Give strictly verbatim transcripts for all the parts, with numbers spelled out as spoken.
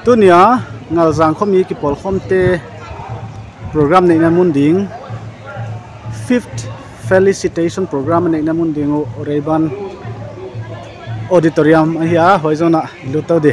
Tuni a Ngalzang khomi kipawlkhawmte program neihna mun ding, fifth felicitation program neihna mun ding uh Rayburn Auditorium ahi a, huai zong ah lut tou di.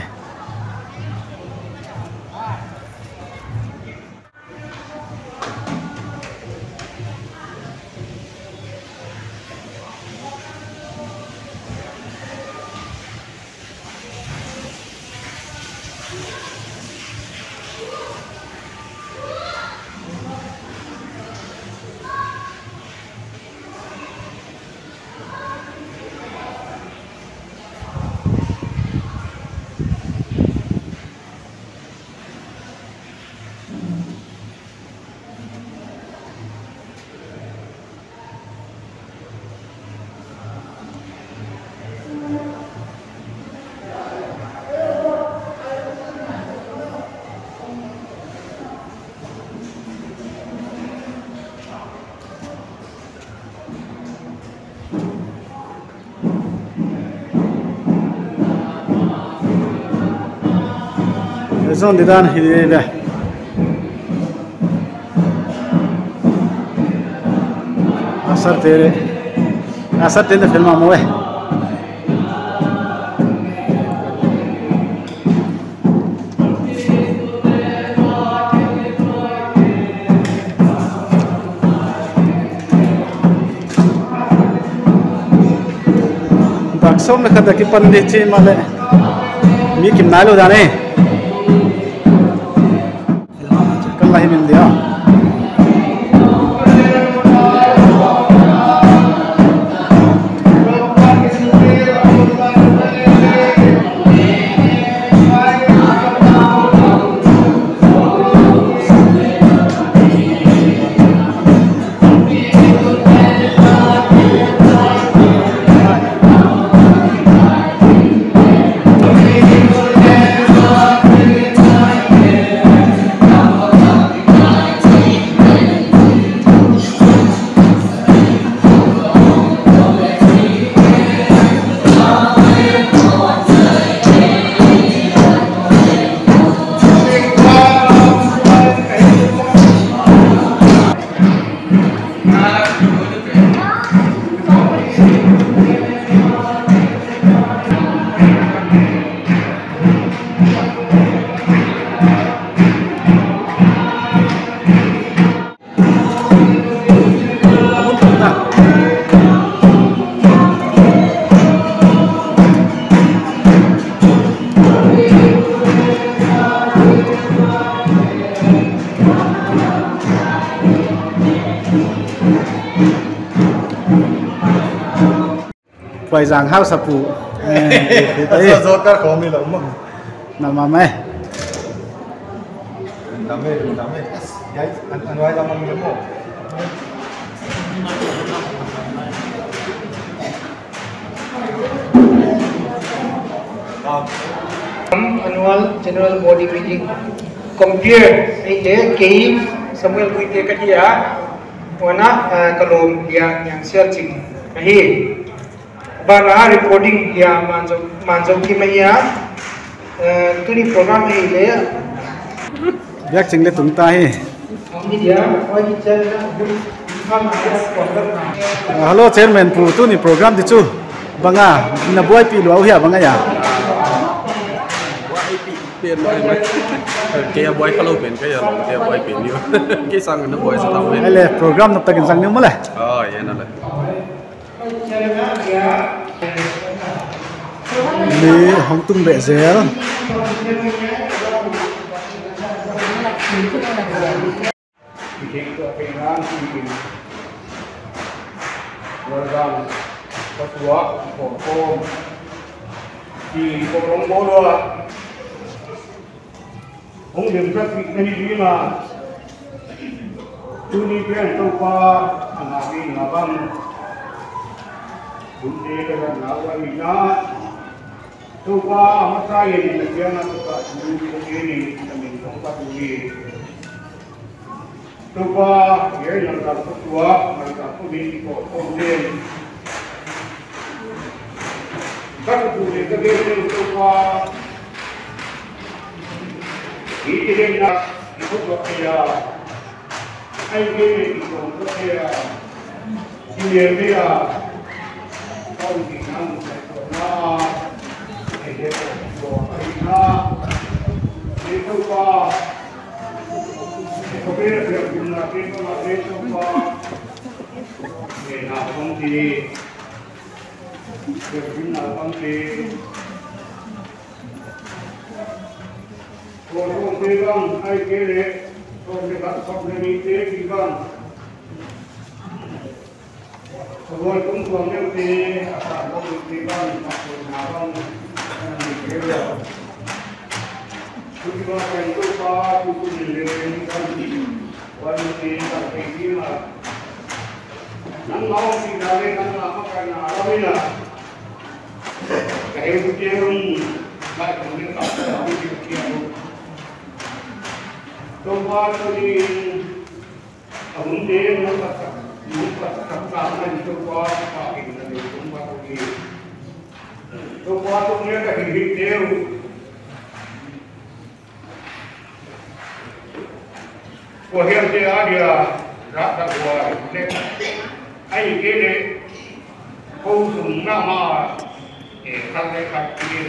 Zong di dan hi ve. Asar tere. Asar tere film amu eh. Dak sawm leh khat a kipan di chi mahleh mi kim nailou dan e. Kan la hi min dia. Puaizang hau sapu. Eh, eh, eh. Zo kar khomi lo mo. Na mama eh. Dame, dame. Yai, an, an wai lam ang mo. Annual General Body Meeting. Compere, eh, eh, kei Samuel Guite ka hi a. Huan ah, eh, ka lawm Lia Niangsial Ching ka hi. Ban ah recording Lia Manzo, Manzo Kim ahi a. Eh, tuni program hi leh. Biakching leh tungta hi. Ah, hello, Chairman pu, tuni program di chu bang a na buaipih lua uh hia bang a hia? Buaipih pen mai mai. Kei a buai kha lou pen, kei a lawm, kei a buai pen ni. Kei sang na buai sa tau pen. Ai leh, program nop takin zang ni maw leh. Oh, ya na leh. Mi hong tung beh zel. Hong lemzat pi na hi ding a, tuni pen Toupa a ngak ding a bang, hun te ka zat na uh ahi na. Toupa a masa in na kiang a Toupa thu ko ke ni, na min Toupa thu ni. Toupa, ye nang ka tua, nang ka tu ni ko ko den. Ka tu ni ka den Toupa. Iti leng na, i khut lua kei a, ai ve ve i kong lua kei a, i lel ve a, kong ki nang na, ai ve ko ko ai na, ni ko pa, ni ko be na be na be ko na be ko pa, ni na kong ti, be na kong ti. Ko sawmte bang, ahihkeileh sawmte khat, sawmte nihte bang. Ko tung tuam neute, a san bang neute bang, a san na bang, a san ni keu. Tutu bang, tutu pa, tutu ni le, ni bang. Wan neute bang, kei ni ma. Nang mau si na le, nang na ma ka na, la mi na. Ka heutu kia rung, ka heutu kia rung. Toupa tuni, a hun te, mun pat tak, mun pat tak tak na ni Toupa, ka heutu na ni Toupa tuni. Toupa tuni ka heutu. Ko hiam te a dia, rak dak ua, le, ahihkeileh, ko sung na ma, eh, khat le khat ki le.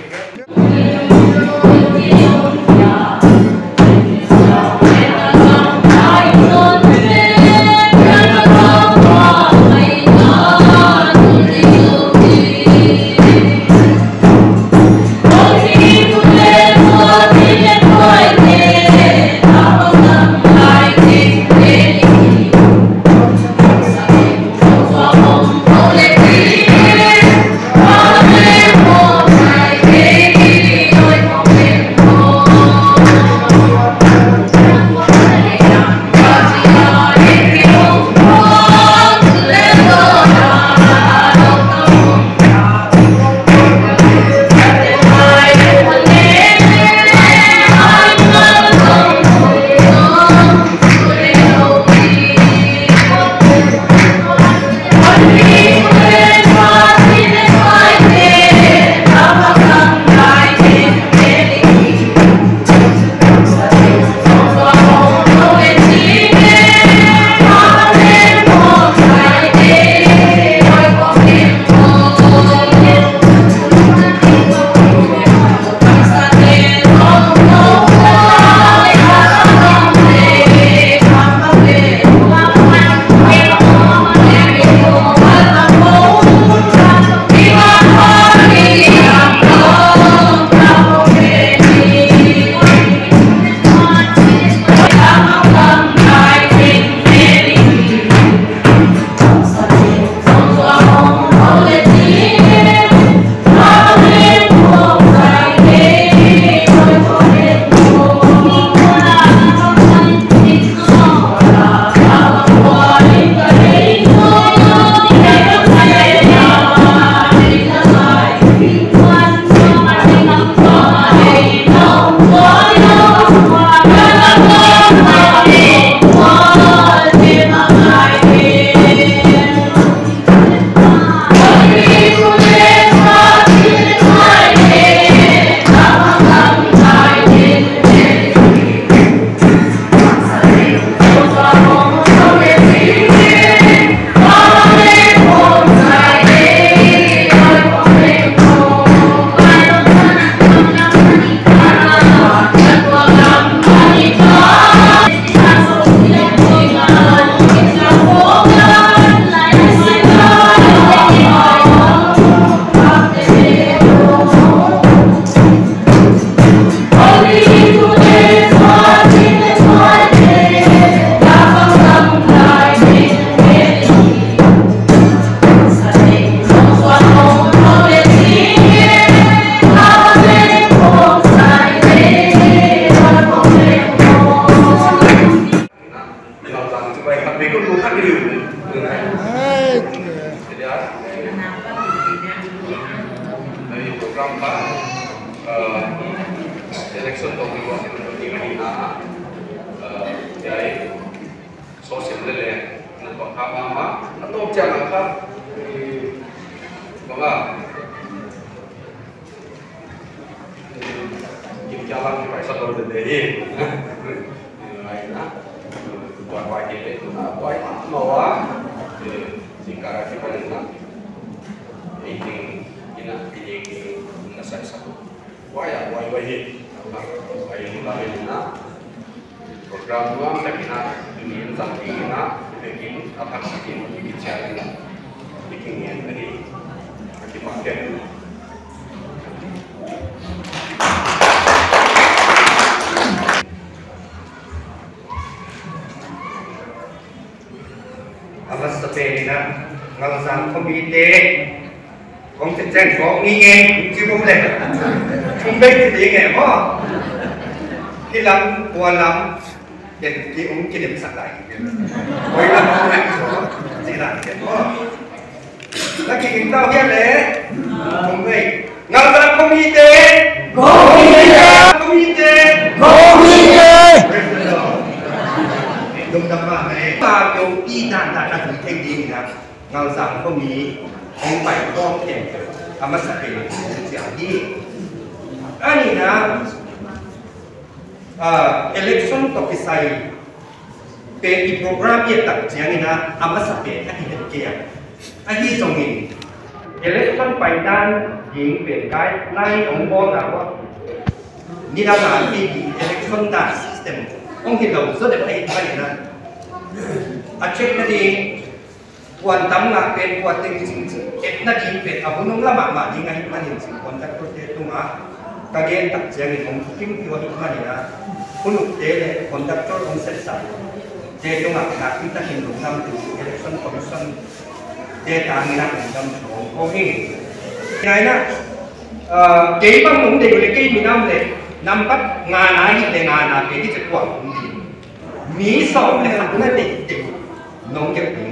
Ai, program pa, eh, election toh kibawl in, eh, jai, social le le, na toh kha ma ma, na toh chiang kha, eh, bang a, Kim Kya Lang ki paisa to Today, eh, ai na, buai buai te le, na buai ma ma wa, eh, singkara ki paling na, eating, ina, eating, na sa sa. Buai ya, buai buai he, buai ni la ni na. Program nuam takin a, tuni in zang ding in a, biakin a thak takin i kichial in a, i kingen a ni, a kipak ken. A masa pen in a, Ngalzang khomite, kong chi cheng kong ni nge, chi bum le. Thum bei chi ding nge maw. Hi lam, tua lam, ken ki um ki dem sak lai. Koi lam, chi lai ken maw. Na ki in tau hian le. Thum bei. Ngalzang khomite. Khomite. Khomite. Khomite. Praise the Lord. Lungdam mahmah e. Pa keu pi dan dan a tui thei ding na. Ngalzang khomi hong pai khawm khempeuh a masa pen hong chiang hi. A nihna, ah, election toh kisai pen i program i et tak chiangin a, a masa pen a kihet kei a. Ahi zongin, election paidan ding pen guideline hong bawlna uah, nidang a i election dan system hong hilou zaw deuh ahih manin a, a check na ding, kuan tam ngah pen, kuan teng ching ching, etna ding pen, a hun hong la mahmah ding ahih manin ching, conductor te tungah ka gen tak chiangin hong kim peuh ahih manin a, hun uk te leh conductor hong set sa te tungah nakpi takin lungdam thu, Election Commission te tungah lungdam thu hong hi. Ngai na, ah, kei bang nung deuh leh kei minam leh, nambat ngana hi leh ngana pe di che kuang hong di. Mi sawm leh khat na teitei nong kep ding.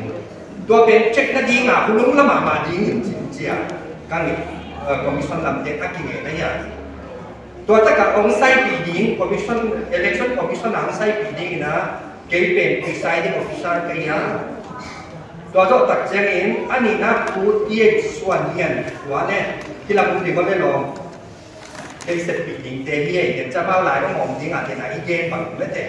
Tua pen check na ding a, hun hong la mahmah ding in chin chia. Ka ngen, eh, commission lam te a kinge na hia. Tua tak a hong saipih ding, commission, election commission a hong saipih ding in a, kei pen presiding officer ka hi a. Tua zoh tak chiangin, a nihna Pu T H Suan Lian, tua leh, hi lam um ding leh lawm. Kei seppih ding te hi ei, ken cha mau lai hong om ding a, ken a i gen bang le te.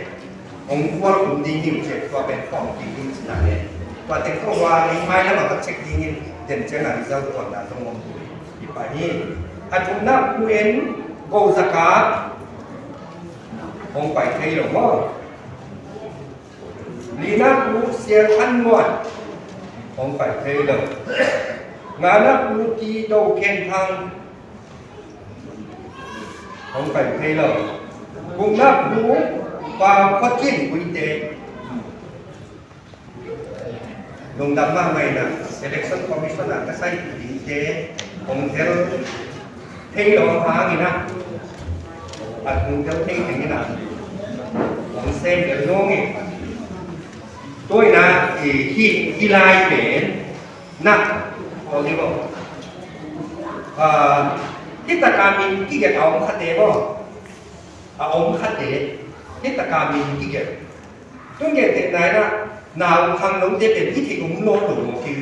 Hong kual kum ding hi uh che, tua pen form kik ding chihna le. Tua teng khong ua, ei mai lam a ka check ding in, den chiang a result kuan na tong om tu. I pai hi. A thumna Pu En Go Zaka. Hong pai thei lou maw. Lina Pu Sial Than Muan. Hong pai thei lou. Ngana Pu Ti Do Khen Thang. Hong pai thei lou. Gukna Pu Pa Khochin Guite. Lungdam mahmah in a, Election Commission a ka saipih ding te, hong tel thei lou hang in a, a hong tel thei ding in a, hong sem tel lou nge. Tua in a, i, hi, hi lai pen, na, aw di bo. Ah, hi tak a min kigelh a om kha te bo. A om kha te, hi tak a min kigelh. Tun gen te nai na, nau khanglouh te pen i theih om lou lou maw ki.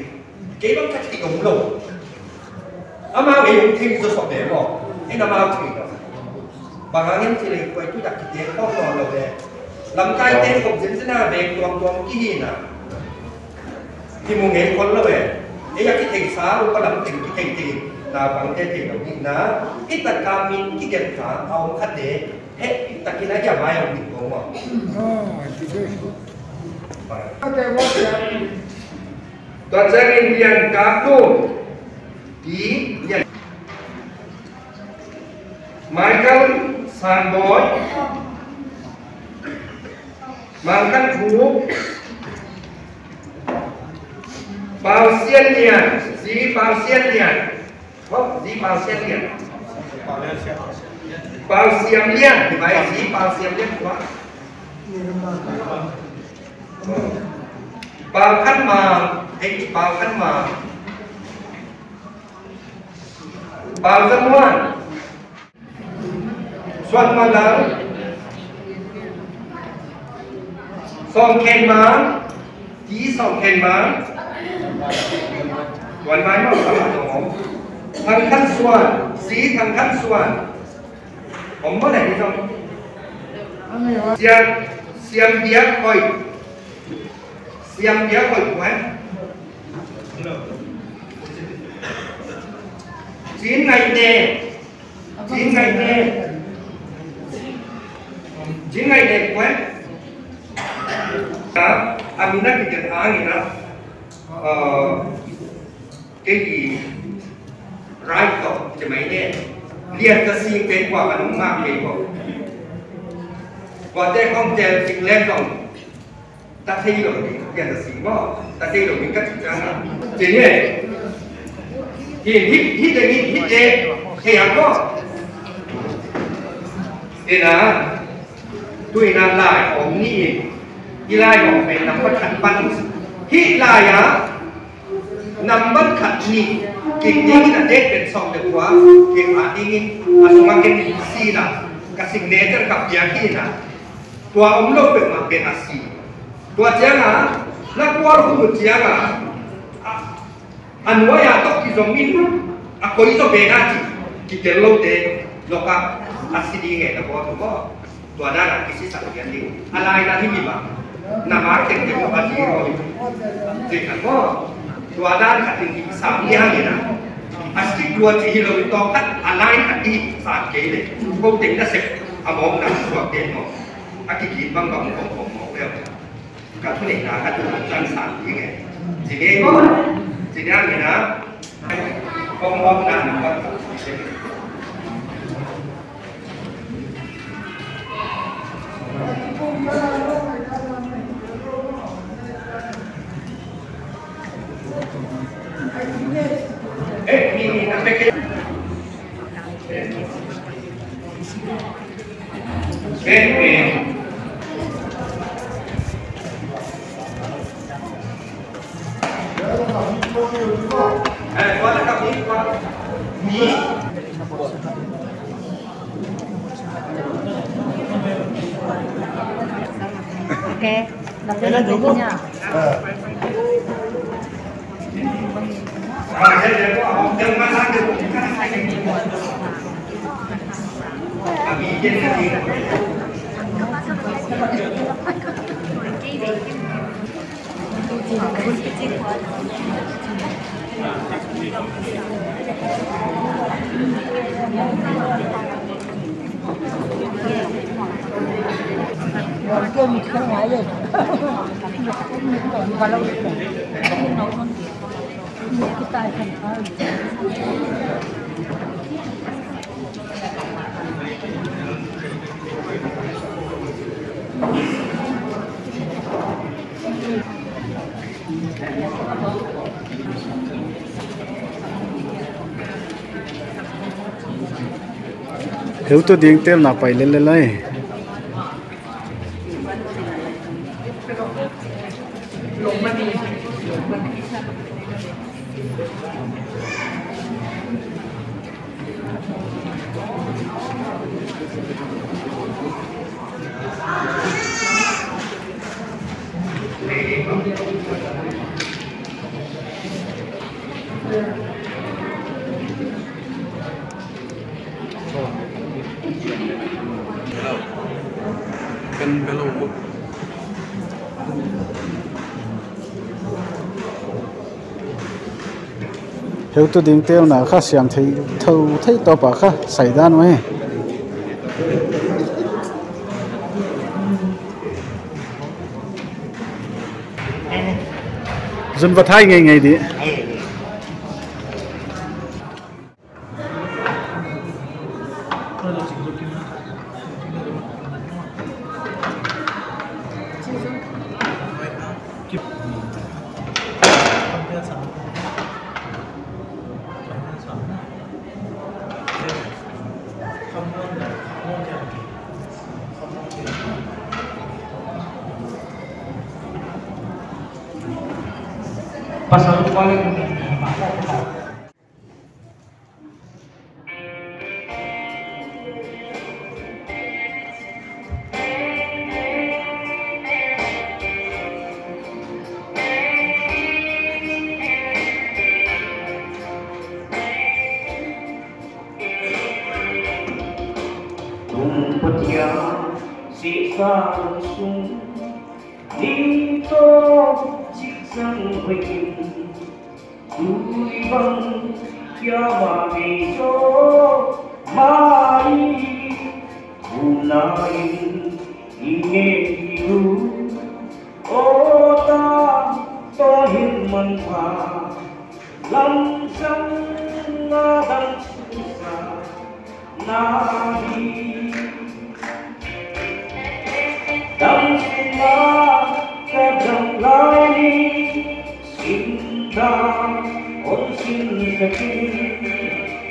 Kei bang ka theih om lou. Amau ei om thei zaw sawm ve maw. Ei na mau thei lou. Bang hang hiam chih leh kuai tu dak kite khawm lou lou ve. Lamkai te khop zen zen a ve tuam tuam ki hi na. Ki mu ngei khol lou ve. Ei a ki thei sa, upa lam teng ki thei thei. Naupang te thei lou hi na. Hi tak a min kigelh kha, a om kha te. He, tak in a kia mai hong ding kong maw. Oh, I see. Tua chiangin Lian Kap Lum, Pi Lian, Michael Sanboi, Mang Kan Thu, Pau Sian Lian, Zi Pau Sian Lian. Hop, Zi Pau Siam Lian. Pau Siam Lian, bai Zi Pau Siam Lian kua. Pau Khan Mang, hei Pau Khan Mang. Pau Zam Muan. Suan Muan Dang. Sawm Khen Mang. Ti Sawm Khen Mang. Wan mai maw, Thang Khan Suan. Zi Thang Khan Suan. Om maw leh ni zong. Siam, Siam Biak Hoi. Siam Biak Hoi kuai. Cin Ngai Ne. Cin Ngai Ne. Cin Ngai Ne kuai. A, a min a kigen a ngina. Uh, Kei ki rai toh, chi mai ne. Lian Za Sing pen kua ka nung ngak kei ko. Kuate khong tel sik len tong. Ta thei lou ni, Lian Za Sing maw. Ta thei lou ni ka chi chang a. Chi ne. Hi, hi, hi te ni, hi te. Thei a ko. Ina. Tuin a lai om ni. Hi lai om pen nambat khat pan. Hi lai a. Nambat khat ni, kik dingin a date pen sawm leh kua, kik a dingin a sunga ken si la, ka signature ka piak hi na. Tua omlou peuhmah pen a si. Tua chiang a, na kual hun chiang a, a, a nuai a toh kizom in, a koi zo pen a chi, kitel lou te, lawk a, a si ding e na bawl tu maw. Tua dan a kisisak lian ding. A lai dan hi mi ba. Na mar tengteng a zero. Zek a ko. Tua dan khat in hi sam ni hang ina. A skip dua chi hilou in tawm khat a lai khat hi sam kei leh. Ko teng na sep a mawng na suak den maw. A kikit bangbang kong kong mawk leh. Ka thuneihna ka tun chang sam ding e. Chi ngei maw. Chi ngei ina. Kong mawk na na ka. Okay. Heutu ding tel na pai lel lel lai. Kan belo mo. Heutu ding tel na kha siam thei, thou thei tawp a kha sai dan uh hi. Zun va thai ngeingei di. Pasal paling Kum Pathian si Tui bang kia ma mi zo mai, u na in i nge i u, o ta to hin man pha, lam sang na dang su sa. Nadi dam sila ka dam lai ni, sinda on sin ka kin,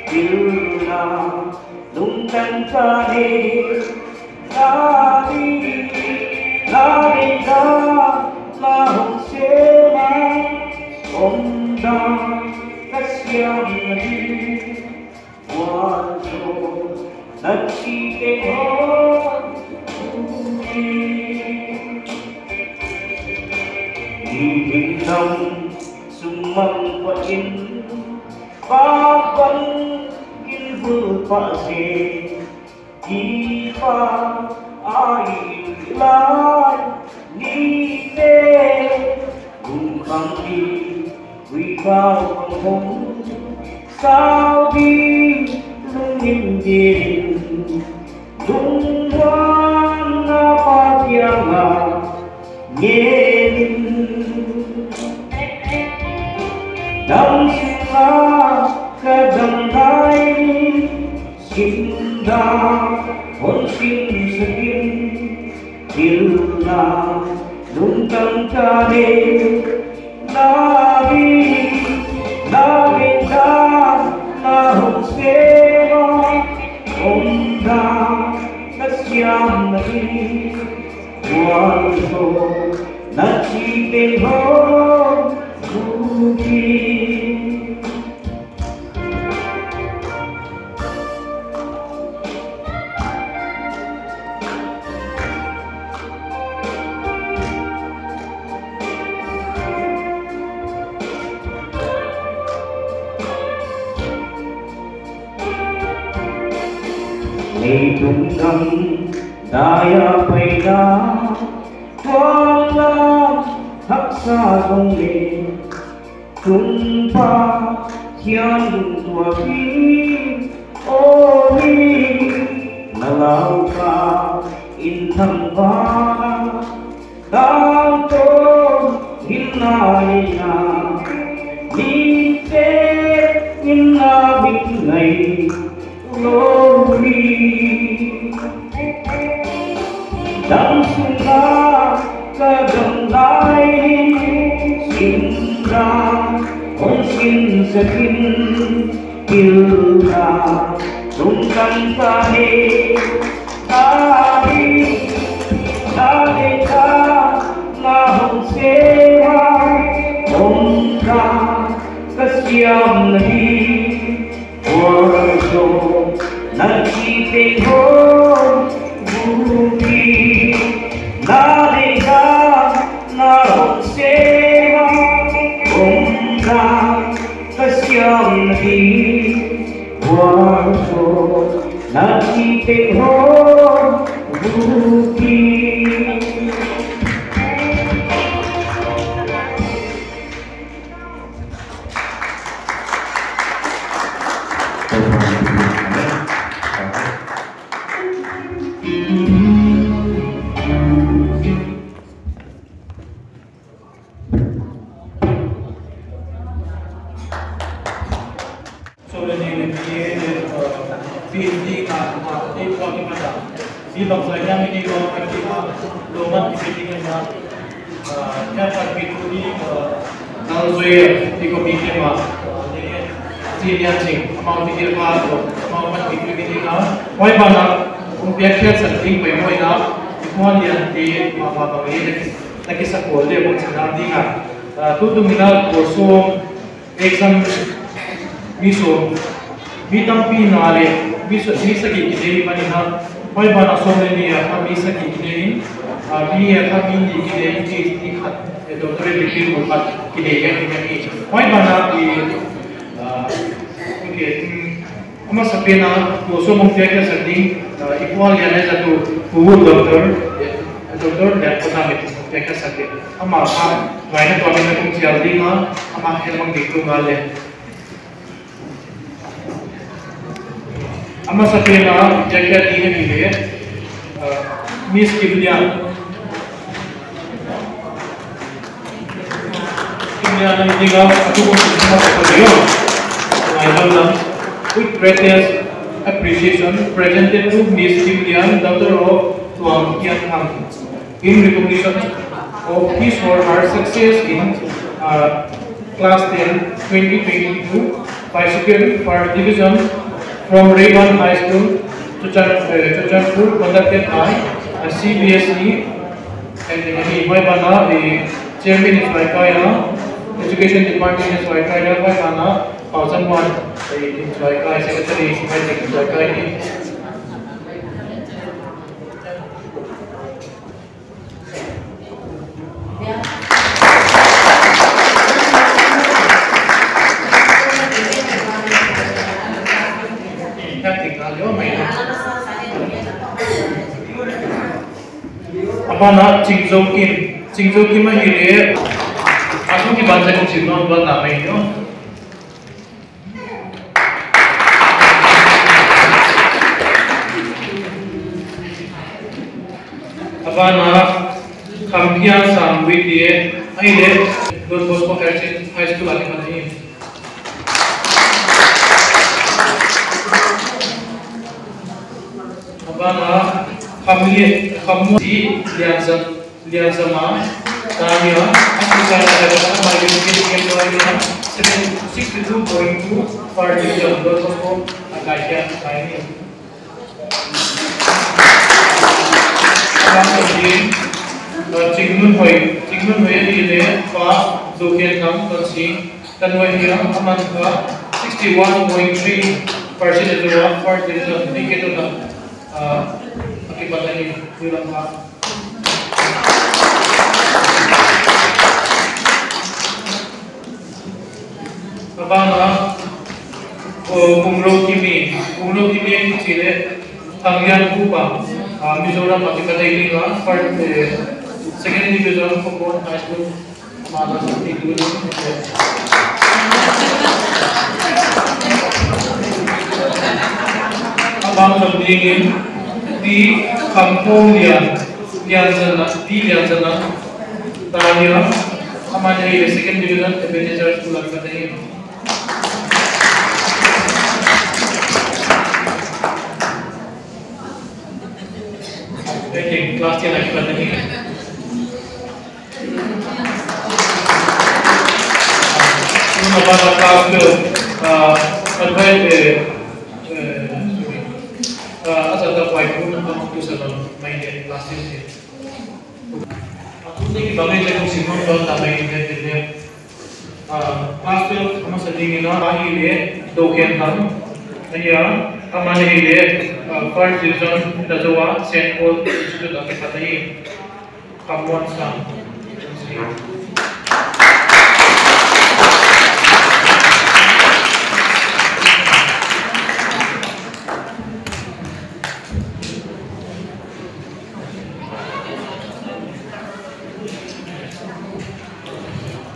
pilna lungtang ka ni. Nadi, nadi da, na hong sema, om da, ka siam na di. Wan zo na chi teng hong, i hing dam sung mang pa in, pa pan in vul pa se, i pa ai lai ni te, lung bang di, ui kau bang hong, sau di, lung nim din, lung wan na pa kiang a, nge din. Dam sila ka dam lai ni, sinda on sin sa kin, pilna lungtang ka ni. Nadi, nadi da, na hong sema, om da, ka siam na di. Wan zo na chi teng hong, bu ki. Leitung gam daya paina, tuang lam haksa zong le, tung pa hian lung tua ki, o mi na lau ka in thang va. Tang to hinna hinna, mi te hinna min ngai lo hi. Dam sunga ka dam lai, sinda hong sin sa kin, pilna lungtang ka ni. Nadi, nadi da, na hong sema, om da, ka siam na di. Wan zo na chi teng hong, bu ki. Nadi da, na hong sema, om da, ka siam na di. Wan zo na chi teng hong, bu ki. So, le ni le pi, eh, pi di ka, ka, di ko ki mata. Di bang sa ya mi di ko ka ki ma, lo man ki pi di ka na. Ah, ya ka pi tu di, eh, nang zui, di ko pi ke ma. Di ke, di ya ching, ma di ke ma, ma man ki pi di ka. Wai ba na, um, pia kia sa di ko mo na, di ko ni ya di, ma, ma, ma, di, di ki sa ko le mo sa na di ka. Ah, tu tu mi na ko so, exam mi sawm, mi tampi na le, mi sa-, mi sagih ki nei manin a, huai ban a sawm le nih a kha mi sagih ki nei in, ah, B A a kha mi nih ki nei in, PhD khat, eh, doctorate degree khat ki nei in, ki nei in. Huai ban a i, ah, okay, mm, a masapen a, tu sawm hong piak sak ding, ah, i kual lian le zatu, Pu Doctor, eh, Doctor Lian Kota Mit. Pekha Sake. Amah kha, ngaihna tuam in a kong chial ding a, amah kha mang ding tu ngal le. A masapen a, jacket ding a hi le, uh, Miss Kim Lian. Kim Lian a ding a, a tu kong chial ding a, ngai lam lam. With greatest appreciation, presented to Miss Kim Lian, daughter of Tuang Kian Thang. In recognition of his or her success in, uh, class ten twenty twenty-two by securing first division from Rayburn High School, Chuchan-, uh, Churachandpur, conducted by, uh, C B S E, and, uh, huai ban ah, uh, chairman in huai kai a, education department in huai kai a, huai ban ah, Pausangwan, uh, in huai kai, secretary, huai in huai kai. A ban ah Chingzo Kim. Chingzo Kim ahi le. A sung ki ban sa kong sim nawn ban na mai no. A ban ah Khamphia Sangwiti, ahi le, Don Bosco Higher Sec-, High School a kipat ahi. A ban ah Khamli-, Khammuansi Lianzam. Lianzama, Tanya, Africa, Africa, Malaysia, India, India, seven, sixty-two point two per million, Don Bosco, Akasia, Kaini. Abang Sangin, uh, Chingnunhoi, Chingnunhoi, Ile, Pa, Zoken Thang, Tonsing, Tanwai Hiang, Aman Kha, sixty-one point three percent of the first division, thank you to them. Uh, okay, but I need to learn that. A ban ah, oh, Kunglo Kimi, Kunglo Kimi in Chile, Tanglian Kupa, ah, Mizoram a kipat ahi ding a, first, eh, second division, Kumbon High School, Mala Sati Dulu. A ban ah Zomding in, Ti Khamkho Lian, Lianzana, Ti Lianzana, Tanya, aman ahi le second division, Ebenezer School a kipat ahi. Thank you. Class ten a kipat ahi. Tun a ban ah class twelve, uh, advise, eh, eh, sorry. Uh, asa ta kuai pun a tu sa ban mai de class ten. A tu ni ki ban mai je kong sim nawn ta mai de de. Ah, class twelve a masa ding in a, ahi le, Doken Thang. Ahi a, aman ahi le, ah, first division, Tazawa, Saint Paul Institute a kipat ahi. Khammuansang.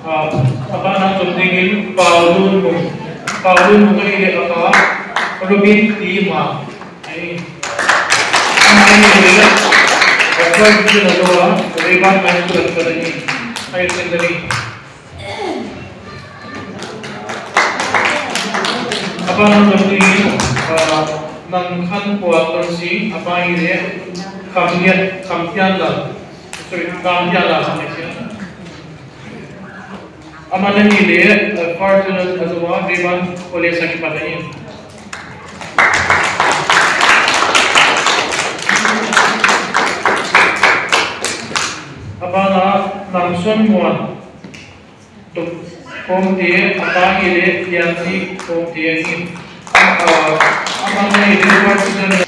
Ah, a ban ah Zomding in Paulun Mung. Paulun Mung ahi le a pa, Robin Ti Ma. Ahi. Aman ahi le, a first division a Rayburn High School a kipat ahi. Higher secondary. A ban ah Zomding in, ah, Nangkhan Pua Tonsing, a pa ahi le, Khamlian, Khamthian Lal. Sorry, Khamthian Lal, Khamthian. Aman ahi le, uh, first division a Rayburn College a kipat ahi. A ban ah Namson Muan. Tuk Kongte, a pa ahi le Lianzi Kongte ahi. Uh, aman ahi le first division.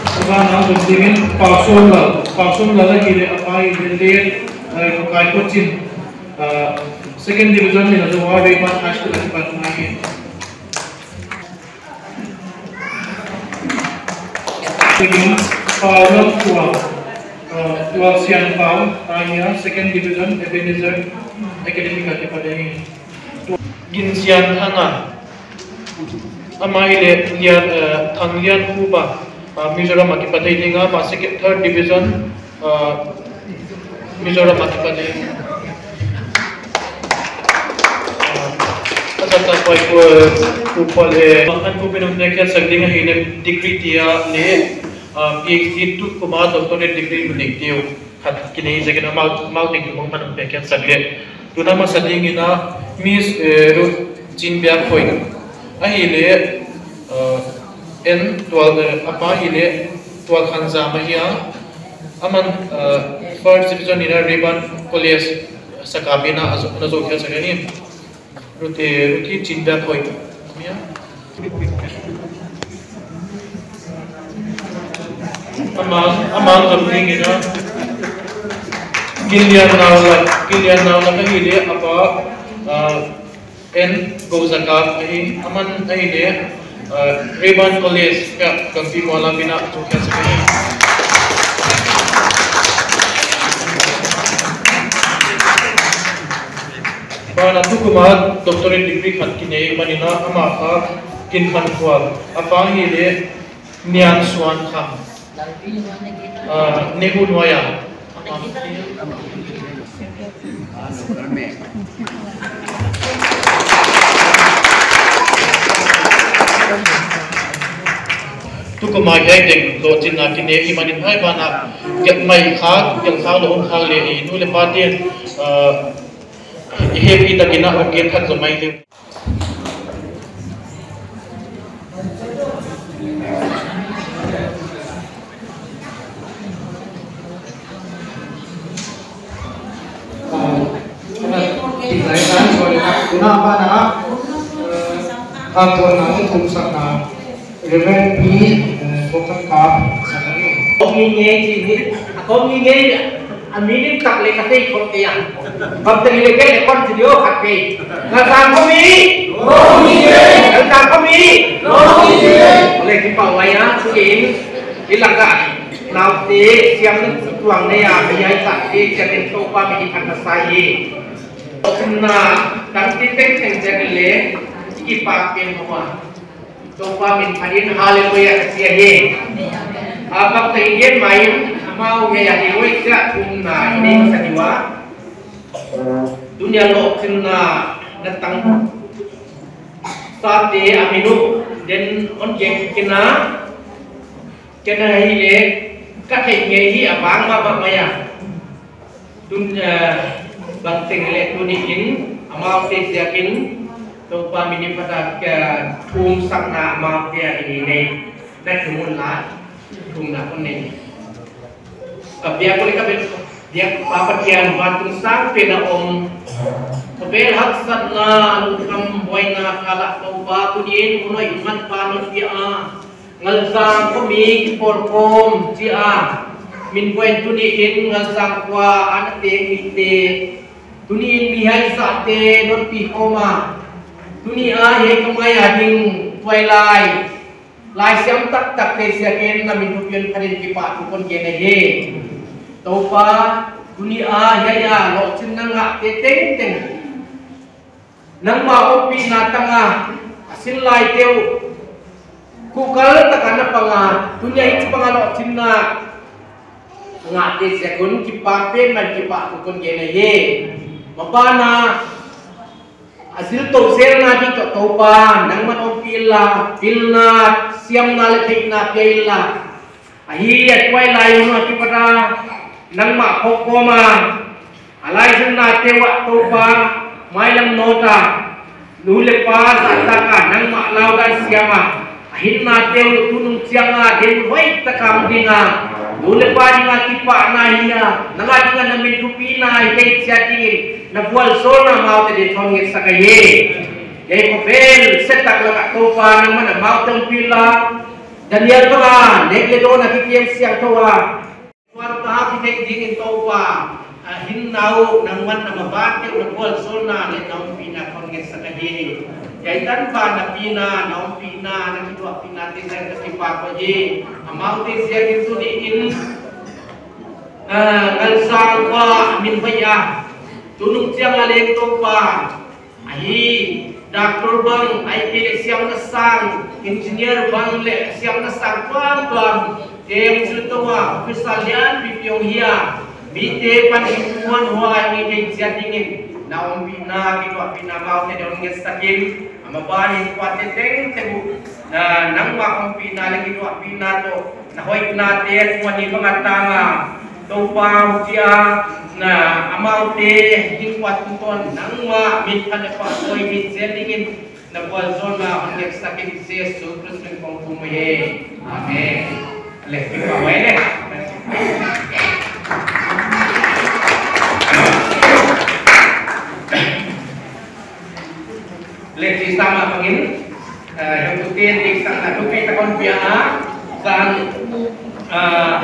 A ban ah Zomding in Pausawm Lal, Pausawm Lal ahi le a pa ahi le, eh, Kai Kochin, eh, second division in a Rayburn High School a kipat ahi. Thank you. Paulus Tual, uh, Tual Sian Pau, ahi a, second division, Ebenezer Academy ka kipat ahi. Gin Sian Thanga, amah hi leh Lian, uh, Thang Lian Khup a, uh, Mizoram a kipat ahi ding a, amah second, third division, uh, Mizoram a kipat ahi. Uh, a zat a pai ku, ku pal e. An ku pin um ne khe sak ding ahi leh degree tia leh, uh, PhD tu kuma doctorate degree mun nei tiu. Khat kinei ziakin amau, amau teng mong man pe khen sak leh. Tuna masa dingin a Miss, eh, Ruth Chin Biak Khoi. Ahi leh, eh, en Tual, eh, a pa hi leh Tual Khan Zam ahi a. Aman, eh, first division in a Rayburn College sak a bina a zo, na zo khen sak ahi. Ruth, Ruth Chin Biak Khoi. Amah, amah zom dingin a. Gin Lian Naulak, Gin Lian Naulak ahi leh a pa, ah, en Go Za Kap ahi, aman ahi leh, ah, Rayburn College ka Kampi Muala bina tu khen sak ahi. Banah tu kuma doctorate degree khat kinei manin a amah kha Gin Khan Khual, a pa hi leh Nian Suan Kham. Ah, Nehu Nuai a. Tu kuma hiai teng lohchinna kinei manin hiai banah gelh mai kha, gelh kha lou kha leh i nu leh pa te'n, ah, i happy takin a hong gen khat zom mai leh. Tuna banah, ah, tuna thumsakna. Reverend P, eh, Bokhan Kap, Sakari. Kong ngi ngei chi ni, a kong ngi ngei, a meaning tak leh ka thei khop kei a. Bang teng leh kei leh kon chi diu khat kei. Ngalsang khomi. Ngalsang khomi. Leh kipak huai a, tuin, i lak a. Naute, siam nung tuang ne a, mi ai sa te, siam nung Toupa min in phat masa hi. Kum na, tang ti teng teng te leh, kipak pen hoa. Toupa min phat in hallelujah ka chi ahi. A bang teng gen mai in, amau nge ya di wei sia kum na i nei masa diu a. Tunia lohchinna na tang sa te a min uh den hon gen kei na. Kei na hi leh, ka theih ngei hi a bang mahmah mai a. Tun, eh, bang teng leh tuni in, amaute ziakin, Toupa min in phat a, eh, thumsakna amaute a i nei. Na thum un la, thumna kon nei. Ka biak ko leh ka biak, biak pa Pathian vantung sang pen a om. Khovel haksatna, lungkham buaina kal ah Toupa tuni in, huai manpha non pia a. Ngalsang khomi kipawl khawm chi a, min buaina tuni in Ngalsang khua a na teng mite, tuni in mi haisate non pi khawm a, tuni a hiai ka mai a ding tuailai, laisiam taktak te ziakin na min thupi'n phat in kipahthu kon gen ahi. Toupa, tuni a hiai a lohchinna ngahte tengteng nangmah ompihna tang a, a sinlai te uh, kuhkal tak a na pang a, tuni a hichi bang a lohchinna ngahte ziak un kipak pen man kipahthu kon gen ahi. Maban a, a zil tou zelna ding toh Toupa, nangman ompih inla, pilna, siamna leh theihna pia inla. Ahi a tuailai hun a kipat a, nangmah khawk kawm a, a laizinnate uah Toupa, mailam nawt a, nu leh pa zahtak a, nangmah laudan siam a, a hinnate uh tunung chiang a, den hoih tak a hong ding a, nu leh pa ding a kipahna hi a, nang a ding a na min thupina hi kei chiat ding in, na vualzawlna amaute di'n hon ngetsak ahi. Hiai khovel se tak lak ah Toupa nangman amaute ompih inla, Daniel bang a, nek leh dawn a kikiang siangthou a, tuan ta ki theih ding in Toupa, a hinna uh nangman na maban te uh na vualzawlna leh na ompihna kon ngetsak ahi. Hiai tanpha na pina, na ompihna, na kituahpihna teng ka kipak uhi. Amaute ziakin tuniin, ah, ngalsang kua min hoih a, tunung chiang a leng Toupa, ahi, doctor bang, ahihkeileh siamna sang, engineer bang leh siamna sang tuamtuam, teng chu tou a, officer lianpipi hong hi a, mite pan hihmuanhuai hong hi kei chiat dingin, na ompihna, kituahpihna amaute hon ngetsak in, a maban in kuate tengteng uh, na nangmah ompihna leh kituahpihna toh, na hoihnate a tuani bang a tang a, Toupa huchia, na amaute hinkhua tungtawn nangmah min phat leh pha koi hi chiat dingin, na vualzawlna hon ngetsak in Jesu Khrist min in kong thum uhi. Amen. Leh, kipak uai leh. Leh, chi sama bangin, eh, yang tu ten dik sang na tu kai ta kon pia a, sang, eh,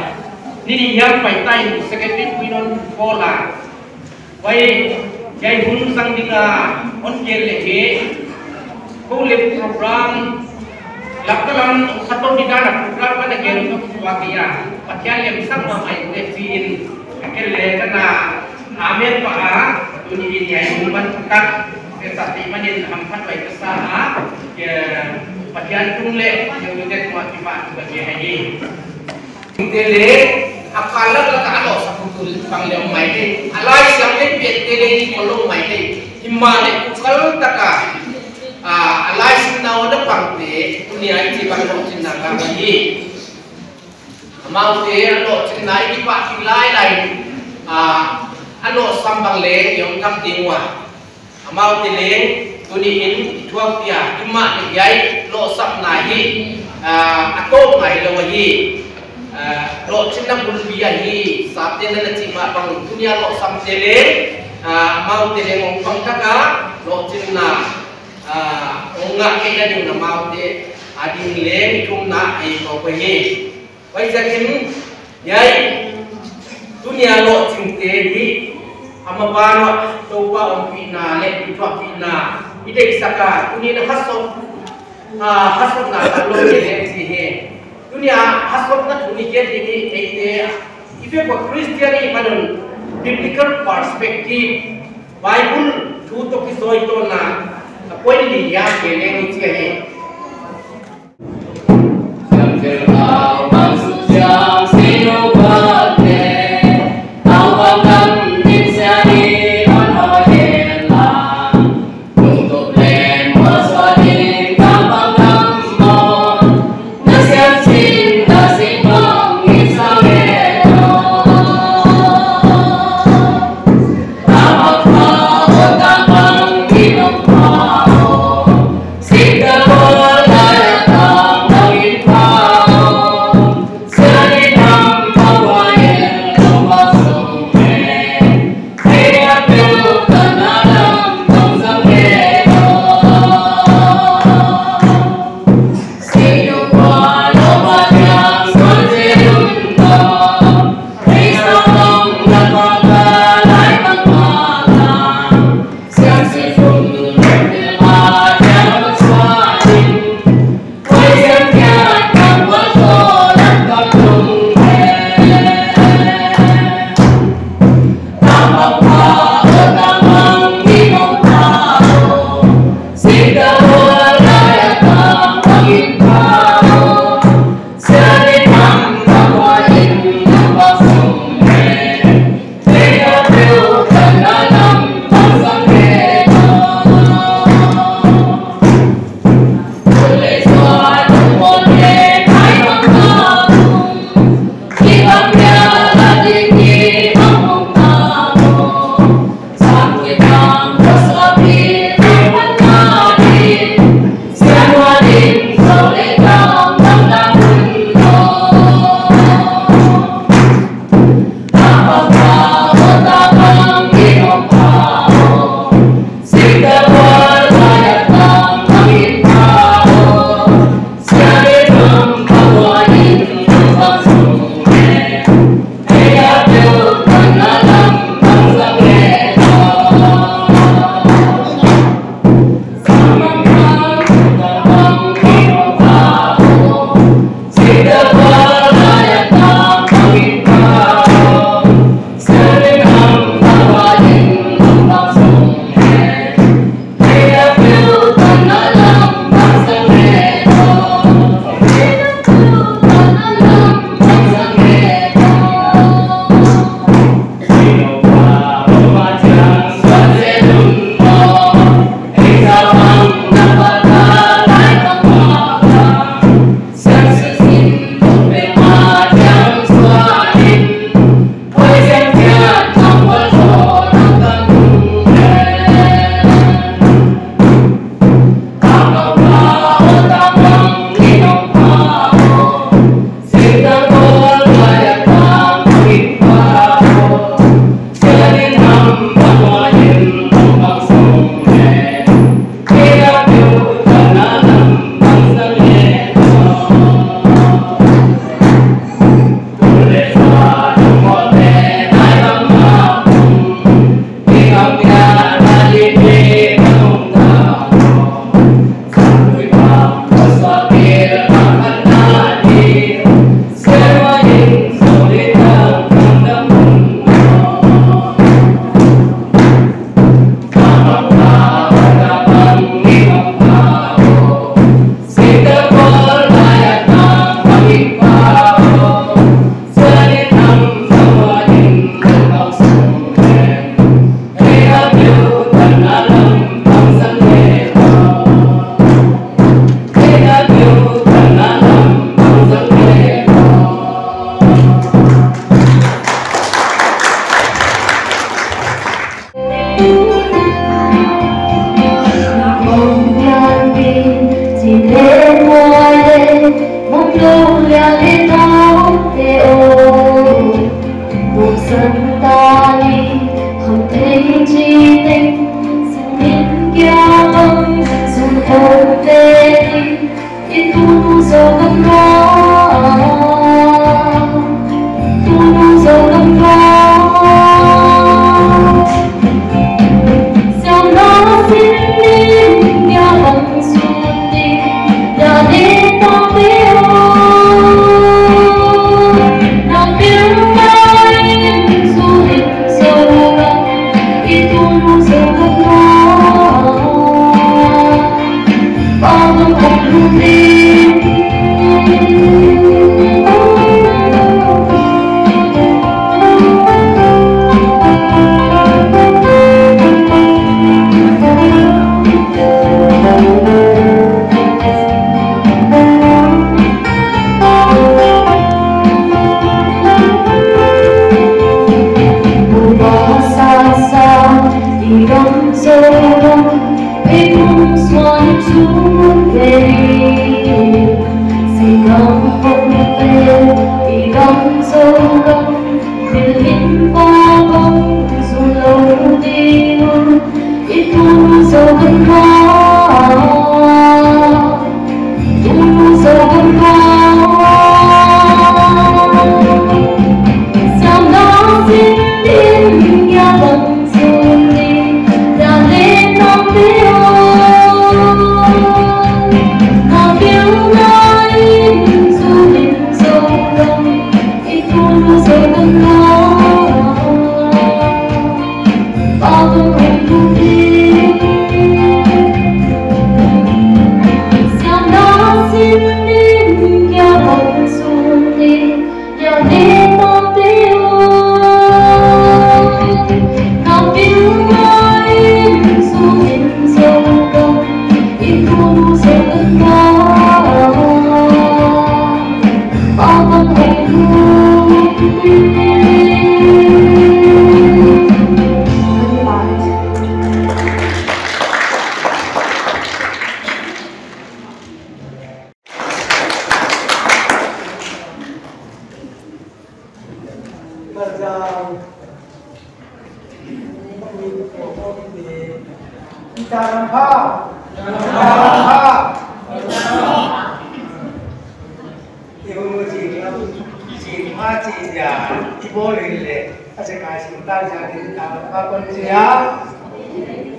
ni ni yang pai tai secretary puinon kola. Wai, jai hun sang ding a, on kel leh he, ko leh program, lak ka lam, khaton di dan a program ka na kel tu wa kia, Pathian lem sang ma mai leh chi in, kel leh ka na, amen pa a, tuniin hiai hun man ka, ke sa ti manin hamphat uai ka sa a, ke Pathian tung leh, ke u te tua ti pa tu ka ke hai ni. Te leh, a kal lak lak a lawhsam tu bang leh om mai thei. A Laisiangthou pian te leh hi kon lou mai thei. Himahleh kal tak a, a, a Laisiangthou na pang te, tunia i chih bang lohchinna ka hi. Amaute a lohchinna i kipak hi lailai. A, a lawhsam bang leh i om thak ding ua. Amaute leng, tuniin i thuak pia, himahleh hiai lohsapna hi, ah, a tawpna hilou hi, ah, lohchinna bulpi ahi, sapte na na chih mah bang, tunia lohsamte leng, ah, amaute leng hong pang thak a, lohchinna, ah, hong ngah theihna ding in amaute, a ding leng i thumna ahi kawk uhi. Huaiziakin, hiai, tunia lohchingte hi, a maban uah, Toupa ompihna leh, kituahpihna, i deihsak a, tuniin a hasot, a, hasotna a lou leh leh chi hi. Tunia hasotna thu i gen ding hi, eite, i vek ua Christian i hih man un, biblical perspective, Bible thu toh kizoutouhna, a point li ya ke leng i chi hi.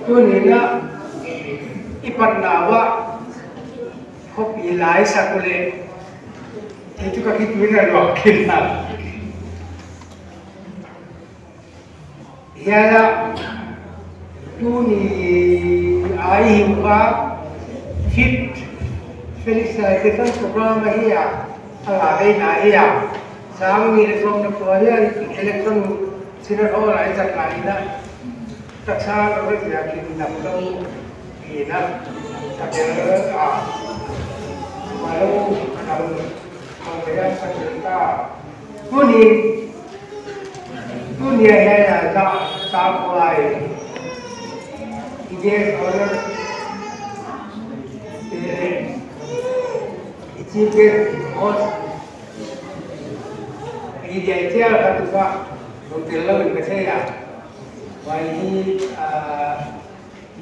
Tuni'n i patna uah khopi lai sak uleh, hiai chu ka khitui na luak khin na. Hiai a tuni a i hih uh a fifth felicitation program ahi a, a la veina ahi a. Sang ni election na pua hiai election Synod Hall a i zat lai in a, taksa ka ve zia kin dam dam in a, ka tel a, ma lo ka dam, ka ve a ka tel ta. Tuni, tuni a hiai a za, za kuai. I guest honour te, i chief guest host. I dia i chia ka tu ka, hong tel lo in ka thei a. Huai hi, ah,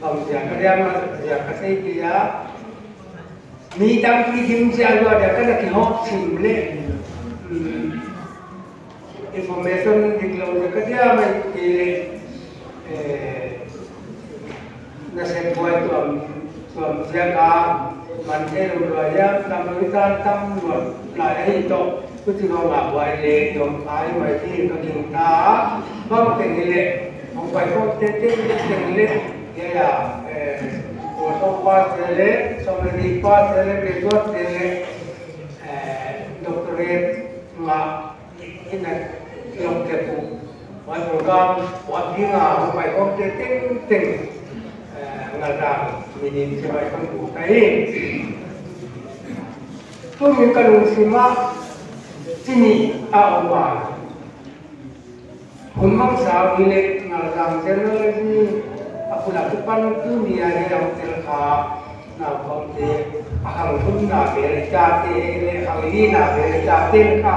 bang zia ka diam a, zia ka thei kei a. Mi tampi dim zia lua dia ka na kihoh sim leh. Hmm. Information dik lou zia ka diam a i kei leh. Eh, na sep buai tuam, tuam ziak a, man thei lou lua ziak, tam lou i tan tam lua, lai ahi toh, huchi lou ma buai leh, tuam ai buai hi ka gingta, bang teng hileh, hong pai khawm tengteng leh, ya, ya, eh, kuan sawm pass te leh, sawmlehnih pass te leh, graduate te leh, eh, doctorate ngah, Ina lawmte pu, huai program, huai dinga, huai khawmte tengteng, eh, ngal dan, minin se bai khawm pu ka hi. Tuni ka lungsim ah, chih nih a om a. Hun mangsa hileh, ngal dan general hi, Pan tuni a hiai a tel kha, naupaute, a khang thumna bel i chate, leh khang lina bel i chate kha,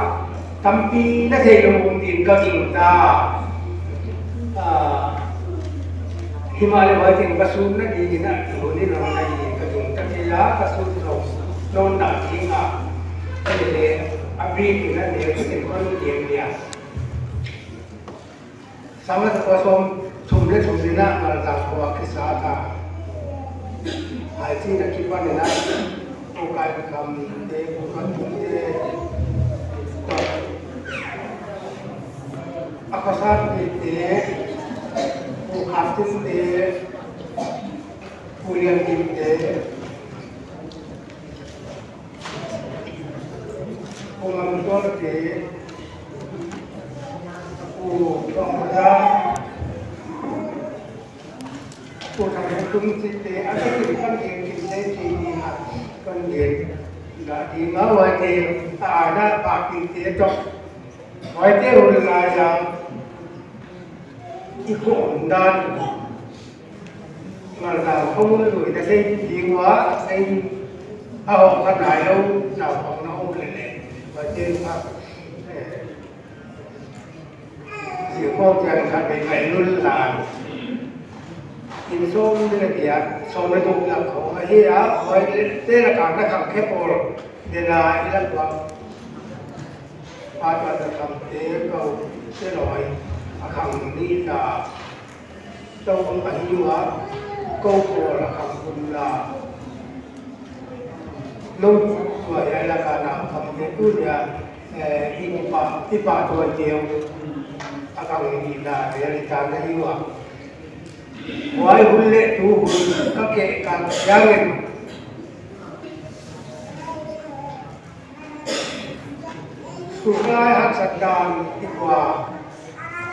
tampi na theilou om ding ka gingta. Ah, himahleh huai teng ka sunna ding in a, i hun in a hon ahi ka gingta kei a, ka sun lou nawn dan ding a. Leh, a brief in a, leh, ka sin kon gen dia. Sang a takua sawmthum leh thum ni a Ngalzang khua a kisa ta. Huai chi'n a kipan in a, Pu Kai Kam te, Pu Kan Tum te, a khua sate, Pu Kap Tin te, Pu Lian Kim te, Pu Ngam Tual te, Pu Tong Ra, Pu Thang Tum Cin te, a te kin kan gen kin te kin ni ha, kan gen. Da di ma huai te, a na pa kin te tok. Huai te hun lai a, i khua om dan. Ngal dan khua mun lui ta sei ding ua, sei a hong kha nailou, nau hong na om lele. Huai te kha, eh, Zia khua chiang khat bei kai lul lai. In sawm ni leh giat, sawm leh guk lak khong ahi a, huai te lak a na khang khe pawl, dena i lak ua. Pa Tuan Za Kham te, kou te loi, a khang nih ta. Kou ahi ua, kou pawl a khang kun la. Lou tua hiai lak a na kham te tu dia, eh, i pa, i pa tua teu. A khang nih ta, hiai lak a na hi ua. Huai hun leh tu hun, ka keh kal chiang in. School kai haksat dan i khua.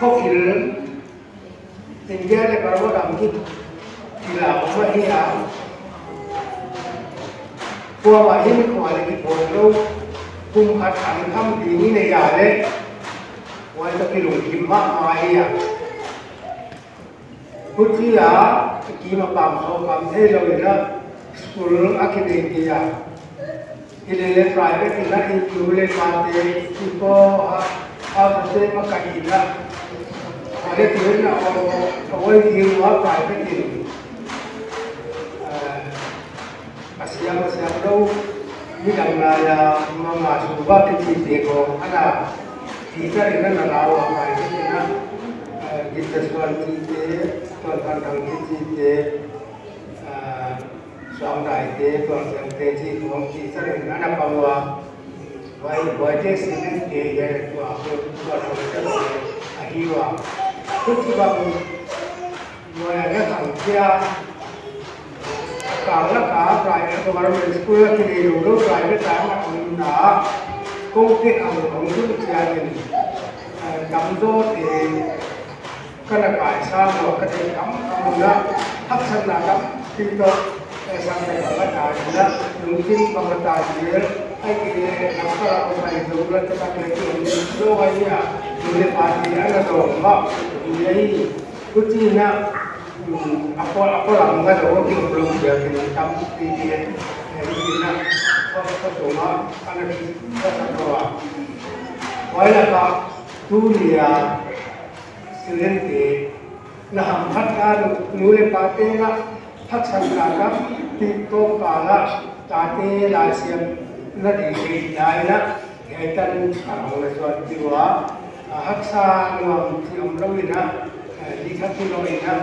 Khawkil, India leh Burma gam ki, kila khua hi a. Khua mah hi mi khua leh ki pawt lou. Kum khat an kham ding i nei a leh. Huai toh kilungkim mahmah hi a. Huchi a, kim a pam sawm pam theilou in a, school a kinei kei a. Hilele private in a, i nu leh pa te, i pu a, a pa te makai in a. Huai leh tu in a, a, a huai ding ua private in. Eh, A siam, a siam lou, midang lai a, mama suba kichi te khong, ana, teacher in ana lau a, mai te in a, eh, Gitasuan chi te, Tuan Phan Thang kichi te, eh, Suang Dai te, Tuan Siam te chi khong, teacher in ana pang ua, huai, huai te student te, eh, tua, tua, tua, tua, ahi ua. Huchi bang, Nuai a na khang kia, kang lak a private, government school a kinei lou lou private a na khang na, kou te khang khong tu chiang in, eh, tamzaw te, ka na kai sang lou ka te tam tam na, haksatna tampi toh, eh, sang te ka ta na, lungkim ka ta na, ai ki, eh, lam ka la ko kai lou la ka ta na ki, lou ai ya, lou le pa ki, ana dong ba, ni ai. Huchiin a, um, a pawl, a pawl lam ka dong ki um lou dia kin tam pi pi, eh, huchiin a, ka, ka sung a, ana ki, ka sa ko a. Huai lak a, tuni a, student te, na hamphatna nu, nu leh pa te na, haksatna tampi toh kal a, tate laisiamna di thei lai na, Hiai tan a hong na suan ti ua, a haksa nuam chi om lou in a, eh, di khat ti lou in a,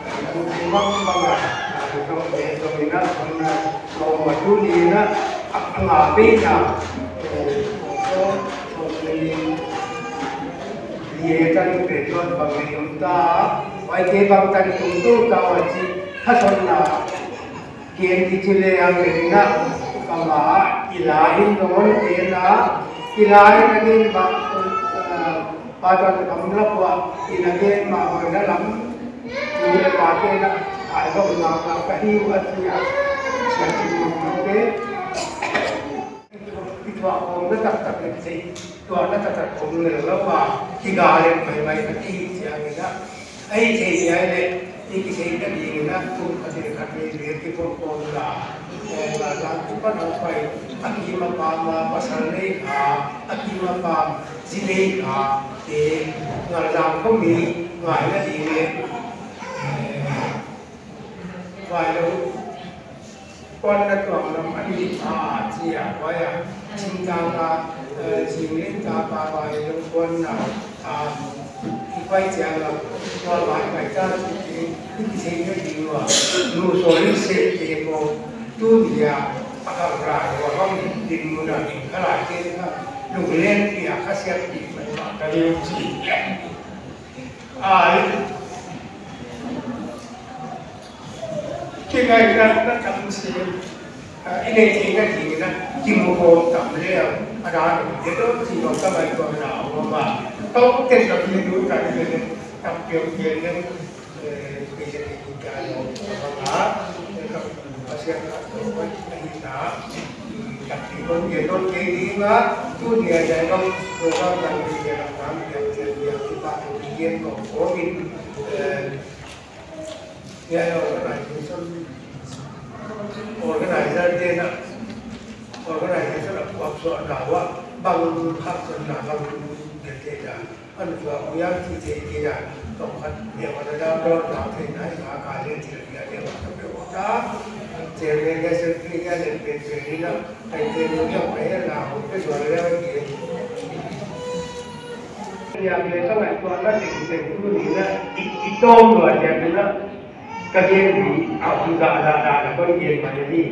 eh, bu thei bang bang a, eh, bu thei bang bang in a, hong na, hong na tu ni in a, a, a nga pe na, eh, so, so, ni, ni e tan pe tuan bang ni om ta, huai te bang tan tung tu ta ua chi, ha son na, Ken kichi leh a ken na, kama, i la in non ken na, i la in a gen ba, eh, pa tan kam la pua, i la gen ma ba na lam, ni le pa ken na, ai ba na ka ka hi wa ti a, sia ti ma ma ke. I tua kong na tak tak le sei, tua na tak tak kong le la wa, ki ga le mai mai ka ti sia ni na. Ai sei sia le. Ni kisei ka ding in a, kum khat leh khat leh leh kipom pom la. Eh, la la tu pa na pai, a kim a pam a pasal lei kha, a kim a pam zi lei kha, eh, ngal dang ko mi, ngai na ding leh. Eh, vai lo. Kuan na tuang lam a ni a chia, kuai a, ching ta ka, eh, ching len ta ka, kuai lo kuan na, a, i kuai chia la, kuan vai kai ta chi chi, i ki sei ka ding ua, nu so ni se te ko, tu ni a, a ka ra, kuan hong ni ding mu na ding ka lai te ka, nu len ti a ka siap ti mai ma ka liu chi. Ai. Kingaihna na tam si. Ah, i neih theihna ding in a, kimu khawm tam leh, a dan, i dot chi lo ka mai ko na, a ma. Tawp ten ka pi du ka ni le, tam piau piau le, eh, pe se ni ka lo, a ma, eh, ka, Pasian ka, ko, ko, ni na, ka pi ko, ni dot ke ni ma, tu ni a jai ko, ko ka ka ni ke ka, ka, ke, ke, ke, ki pa, ke, ke, ko, ko, ni, eh, Organization, organizer te'n a, organization a puaksuahna uah, bang hak son na bang gen te na, an tua uya ti te te na, tawm khat, ne wa na da, da, da, te na, i ka, ka le, ti, ti, ne wa, ta, pe, wa, ta, chairman, secretary, ne, pe, pe, ni na, Ai, te nu ya pai la, o pe dua le ke. Ya ke ka ngai tua na te te tu ni na, i, i tom lo ya ke na. Ka ke ni, a ku da da da da, kon ke ma ni.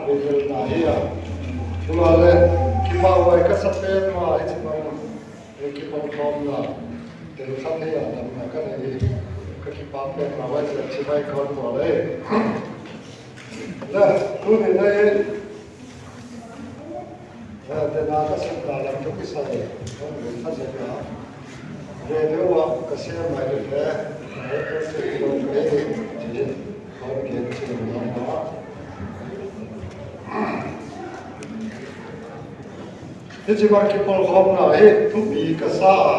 Bethel na hi a. Tua le, kipak huai ka sa pen mah hichibang, eh, kipawlkhawmna tel khat hi a, damna ka nei hi. Ka kipak pen mah huai chia chi mai kaun tua le. Le, tuni na hi, eh, te na ka sepna lam toh kisai, ka sepna. Radio ah ka sem mai le, eh, ka sepna ka hi, chi, ka gen chi na. Hichibang kipawlkhawmna hi thupi ka sa a.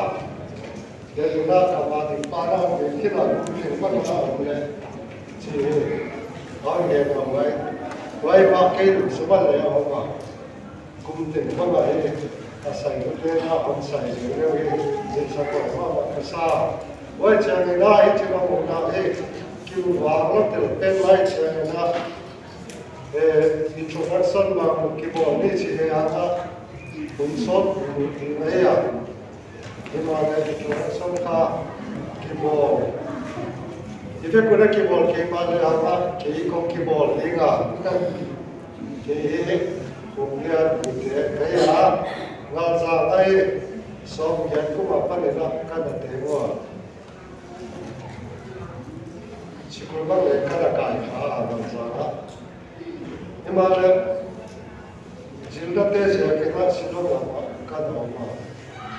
Hiai tuna ka ma ding pa na, mi kina kum teng pa na om le. Chi hi. Hon gen a huai. Huai mah kei lungsim ah le a om a. Kum teng pa mah hi. A sai lute na, hon sai zing leu hi. Zing sa ko mah mah ka sa. Huai chiang in a hichibang omna hi. Kivak lou tel pen lai chiang in a. Eh, introduction mah kibawl ni chi hi a, hun sawt hun ding ahi a. Himahleh introduction kha kibawl. I vek un a kibawl kei mahleh a, kei kon kibawl ding a. Kei hi kum lia dute ka hi a. Ngalzang ahi, sawmgiat kum apan in a ka na teng ua. Sikul bang le ka na kai kha a, Ngalzang ah. Himahleh, zilna te ziakin a Shillong lam ah ka na om a.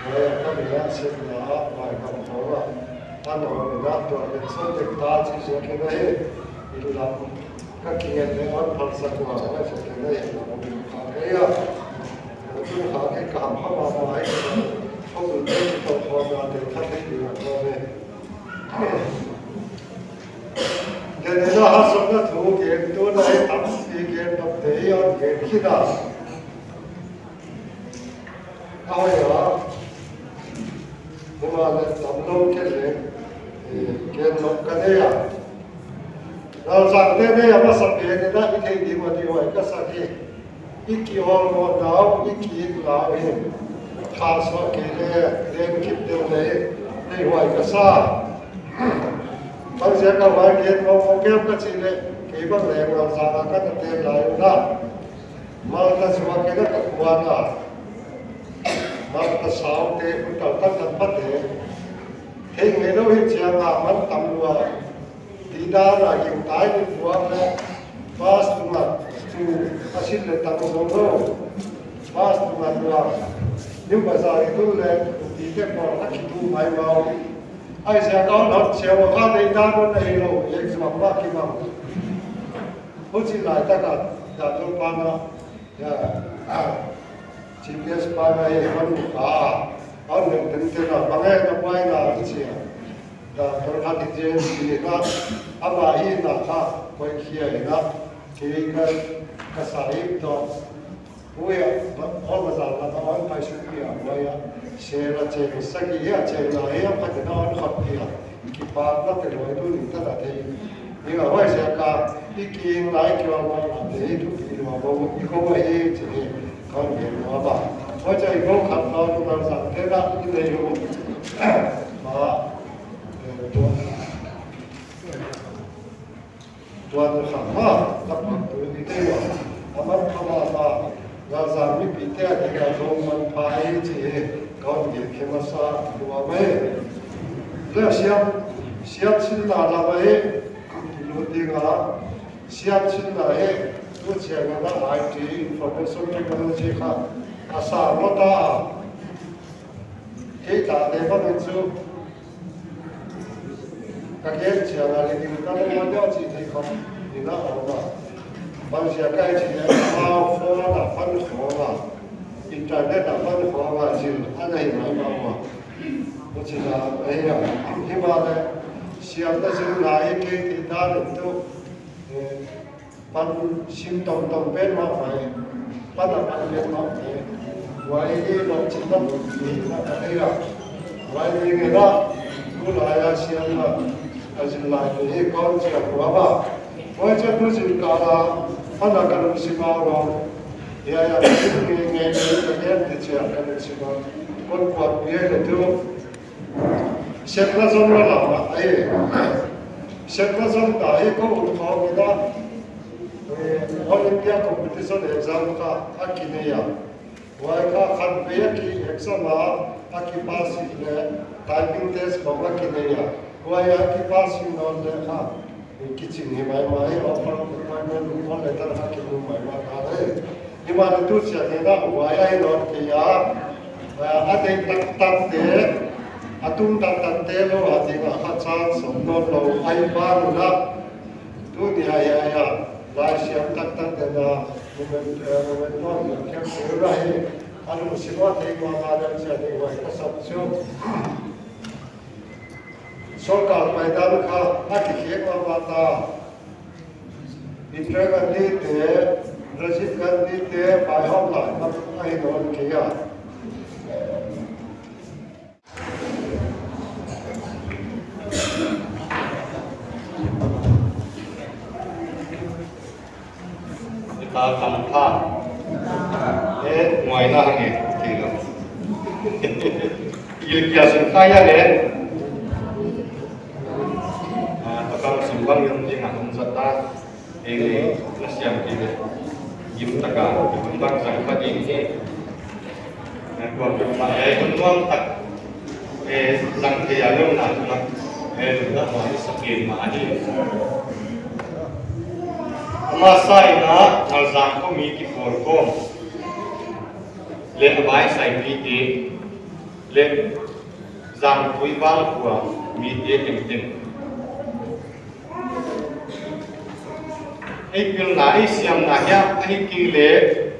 Huai a ka mi a sepna a, huai kam khawng a. A na om in a, tua pension tek ta chi ziakin a hi. Inn lam ka kinget le hon phalsak ua, huai ziakin a hi lam om in kha kei a. Tun kha kei ka ham kha mahmah hi. Khawbul te kipawlkhawmna te kha thei ding a khawm e. Gen in a, haksatna thu gen, tuna hi tampi gen nop te hi a gen khin a. A hoih a. Himahleh tamlou kei leng, eh, gen nop ka nei a. Ngalzang te nei a masa pen in a i theih ding ua di huai ka sa hi. I ki awlmoh nau, i ki-it nau hi. Kha suak kei le, leng kip deuh le, nei huai ka sa. Bang ziak a huai gen mawk mawk kei ka chih leh, kei bang leng Ngalzang a ka na ten lai un a. Malta zuak in a ka kuan a. Malta sau te, hun tal tak tan pha te. Thei ngeilou hi chiang a man tam lua. Dida na ging tai ni buak le, bus tunga tu a sin le tang zong lo. Bus tunga tua New Bazaar i tu le, ti te pawl a ki tu mai mau. Ai sia ka hon hot sia wa ka dei dan hon nei lo, yek zuak ba ki bang. Huchi lai tak a, da tu pa na, ya, ah, G P S pa na ye hon ka, hon ne ten ten a, bang e na pai na, chi a. Da, tor khat i jen si na, ama hi na kha, koi khia hi na, kei ka, ka sa hi to. Huai a, ba, hon bazar la, ba, hon pai su pi a, huai a, se la che, sa ki a, che la, he a, pa te na, hon khat pi a. Kipak na te loi tu ni ta ta te. Ni a, huai se ka, i ki lai ki wa ma na te, i tu ki wa, ba, i ko wa he, che, ka hon gen wa ba. Huai che i ko khat na, tu na sa, te na, i nei hu. Ba, Tuan khang ma, lak mak tu ni te wa. Aman khama ma, Ngalzang mipi te a ding a zong man pha e chi e, ka hon gen khe masa lua mai. Le siam, siam sin na la mai, lu ding a, siam sin na e, tu chiang a na I T, Information Technology kha, a sa lo ta. Kei ta te bang in chu, ka gen chiang a le ding ka lo ma deuh chi thei khawm, ni na om a. Bang sia kai chi le, mobile phone a pan khawng a, internet a pan khawng a, zil a na hi mai ma ua. Huchi na, ei a, himahleh, siam na zil na e kei ti ta le tu, eh, Pan sim tawmtawm pen mah mai, pan a pan pen mah mai. Huai hi lawmchinna mun hi na ka thei a. Huai hi ngen a, tulai a siam a, a zin lai te hi kon chia kua ba. Huai chia tu zin ka la, pan a ka lungsim a huang. Hiai a, nge nge nge nge te chia ka lungsim a. Kon kuat pi le tu. Sepna zong la la ma ai. Sepna zong ta hi ko hun khawng in a. All India competition exam kha a kinei a. Huai kha khatvei a ki exam a, a ki pass leh typing test bang a kinei a. Huai a ki pass nawn leh kha, kiching hi maimah hi, offer appointment, offer letter a ki mu maimah kha hi. Himahleh tu chiang in a huai a hi nawn kei a, a deih taktak te, a tung taktak te lou a ding a kha chance om nawn lou, ahihman un a. Tuni a hiai a, laisiam taktak te na, moment, eh, moment nawn na, khem se ra hi, a lungsim a thei mahmah dan chiang in huai ka sak chu. Sorkar paidan kha a kikhek mahmah ta. Indira Gandhi te, Rajiv Gandhi te, vaihawm lai bang a hi nawn kei a. Ita tam pha. Eh, muaina hang e, ti lo. Ilkia sun kaya le. Ah, takam sun bang yong ding a hong zat ta. Eh, na siam ti le. Gim taka, bang zang pa ding e. Eh, tua pen mah, eh, hun nuam tak, eh, zang thei a lou na, eh, lungdam mah i sak mah ahi. Ama sa in a, Ngalzang khomi kipawlkhawm leh a vaisai mite, leh Zangpui Vangkhua mite tengteng. Ei pilna, ei siamna hiam ahihkeileh,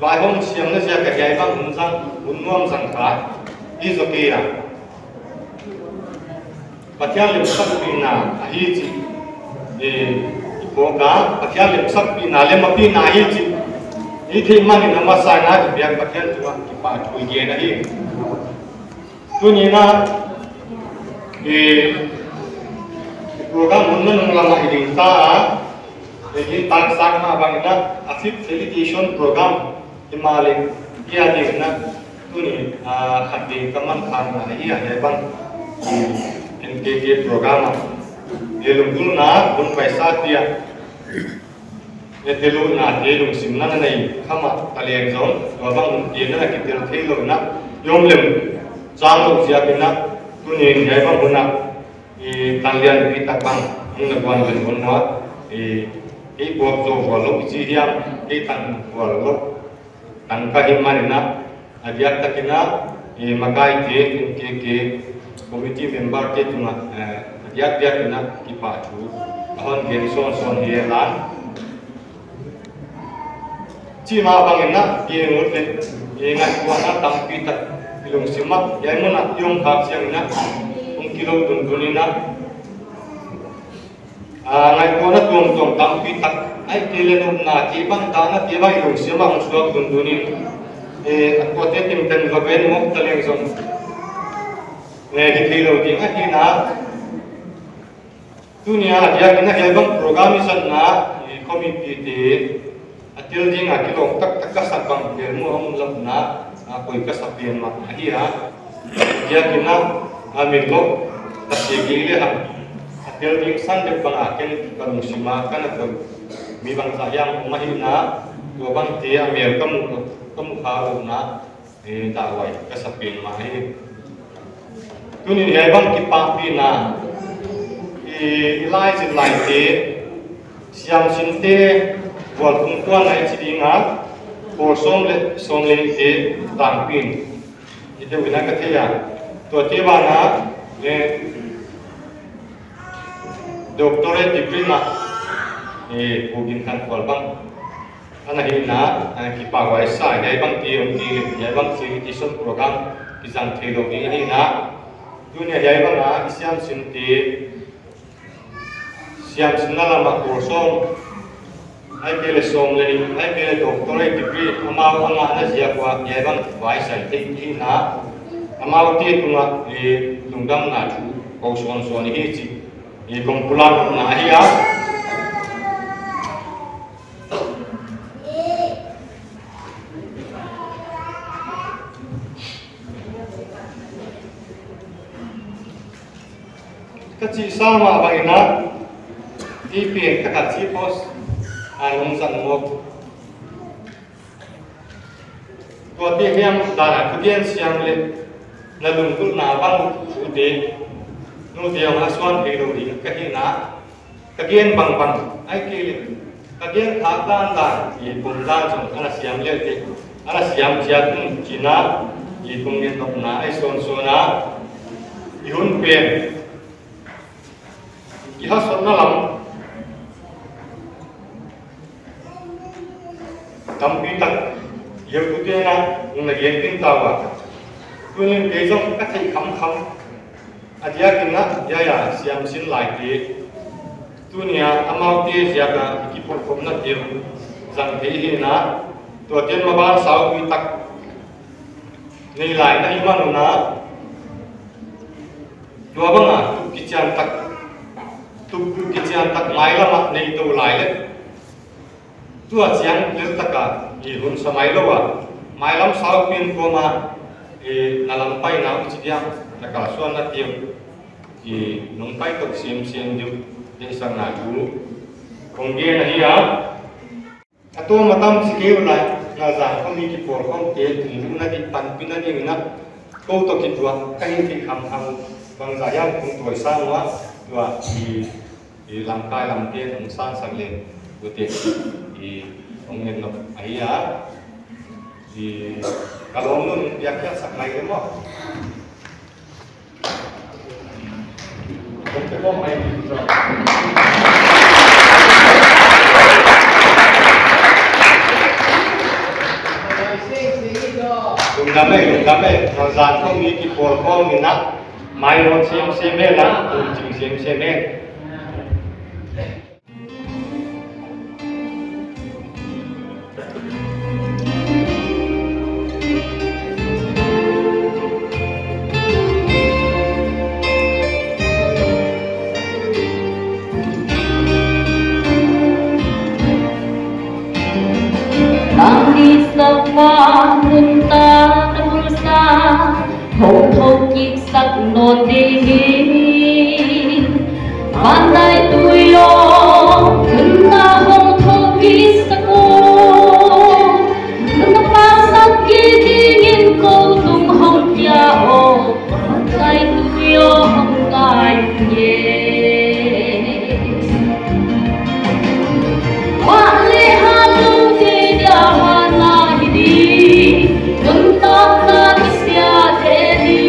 vaihawm siamna ziak a hiai bang hun zang, hun nuam zang kha i zou kei a. Pathian lemsakpihna ahi chih, eh, i phawk a, Pathian lemsakpihna, lem a pihna ahi chih i theih man in a masa in a i biak Pathian tungah kipahthu i gen ahi. Tuni in a, eh, program hun nunung lam ah i ding ta a, eh, i taksa mah bang in a, a fifth dedication program, himahleh, i a ding in a, tuni, ah, khat ding ka man khan na hi a, hiai bang, eh, N K K program a. Eh, lunggulhna, hun paisa tia. Ete lou na te lungsim na na nei kham a, taleng zong tua bang hun te na kitel thei lou na, i om lem chang lou ziak in a, tuni in hiai bang hun a, i tan lianpi tak bang hong na guan lem hun na, i, i buak zo vual lou i chi hiam, i tan vual lou, tangka hi man in a, a diak tak in a, eh, makai te, N K K committee member te tungah, eh, a diak diak in a kipahthu a hon gen sawnsawn hi a lan. Chih mah bang in a, gen ut leh, eh, ngaihtuahna tampi tak i lungsim ah, hiai mun ah i om khak chiang in a, hong kilou dundun in a, ah, ngaihtuahna tuamtuam tampi tak, ahihkeileh nopna te bang, dahna te bang i lungsim ah hong suak dundun in, eh, a tuate tengteng va ven mawk taleng zong, eh, hi thei lou ding ahi na. Tuni a diak in a hiai bang program i zatna, eh, committee te, a tel ding a kilawm taktak ka sak bang tel mu a om lou na, a koi ka sa pen mah ahi a. Diak in a, a min lou, ka si gige leh hang. A tel ding san deuh bang a ken ka lungsim a ka na koi. Mi bangzah hiam om ahi na, tua bang te a mel ka mu lou, ka mu kha lou na, eh, dahhuai ka sa pen mah hi. Tuni in hiai bang kipahpihna, i, i lai zin lai te, siamsin te, vualphung tuanna i chi ding a, pawl sawm leh sawmlehnihte tangpi in i deuh in a ka thei a. Tuate banah, eh, doctorate degree mah, eh, Pu Gin Than Khual bang ana hi na, eh, kipahhuai sa, hiai bang te om ding leh, hiai bang facilitation program kizang thei lou ding ahi na. Tuni a hiai bang a i siamsin te, siamsinna lam ah pawl sawm, ahihkeileh sawmlenih, ahihkeileh doctorate degree, amau a ngahna ziak ua hiai bang vaisai thei hi na. Amaute tungah, eh, lungdamna thu ko sawnsawn i hi chih, eh, kong pulang na ahi a. Ka chih sa mah bang in a, Hih pen ka kal chi post a nung zang mawk. Tuate hiam dan a thugen siam leh na lunggulhna bang ute nute hong hasuan theilou ding ka hihna. Ka gen bangbang ahihkeileh ka gen khak dandan i pum dan zong ana siam lel teh, ana siam chiat un chihna i pum ngen nopna ahi sawnsawn a. I hun pen i haksatna lam tampi tak heutu tengin na gen ding ta ua. Tunin kei zong ka theih khamkham a diakin a, hiai a siamsin laite tunia amaute ziaka i kipawlkhopnate uh zang thei hi a, tuate'n maban saupi tak nei lai na hih man un a, tua banga tup kichian tak, tup kichian tak mailam ah nei tou lai leh tua chiang lel taka i hun sa mai lou a, mailam saupi'n kuamah i na lam paina uh chi diam, na kalsuannate uh i nung pai tou semsem ding uh deihsakna thu kong gen ahi a. A tawm a tam chi kei uleh, na zan kho mi kipawlkhopte tungtawna ding, panpihna dingin a, kou toh kituak ka hi theih khamkham, bangzah hiam kong tuaisang ua, tua i, i lamkai lamte nung sansak leh ute i hong ngen nop ahi a. I ka lawm nun piak khiat sak mai le maw. Lungdam e, lungdam e. Zan kho mi kipawlkhop in a, mai lawm semsem e la, lungching semsem e. Tangni sa pa mun ta na bulsa, hong thokik sak nawn ding hi. Vandaitui aw, nunna hong thokik sak o. Nunna pasak dingin kou tung hong kia o. Vandaitui aw, hong ngai nge. Vale halo te dia hana hi di, nuntakna kisia te di.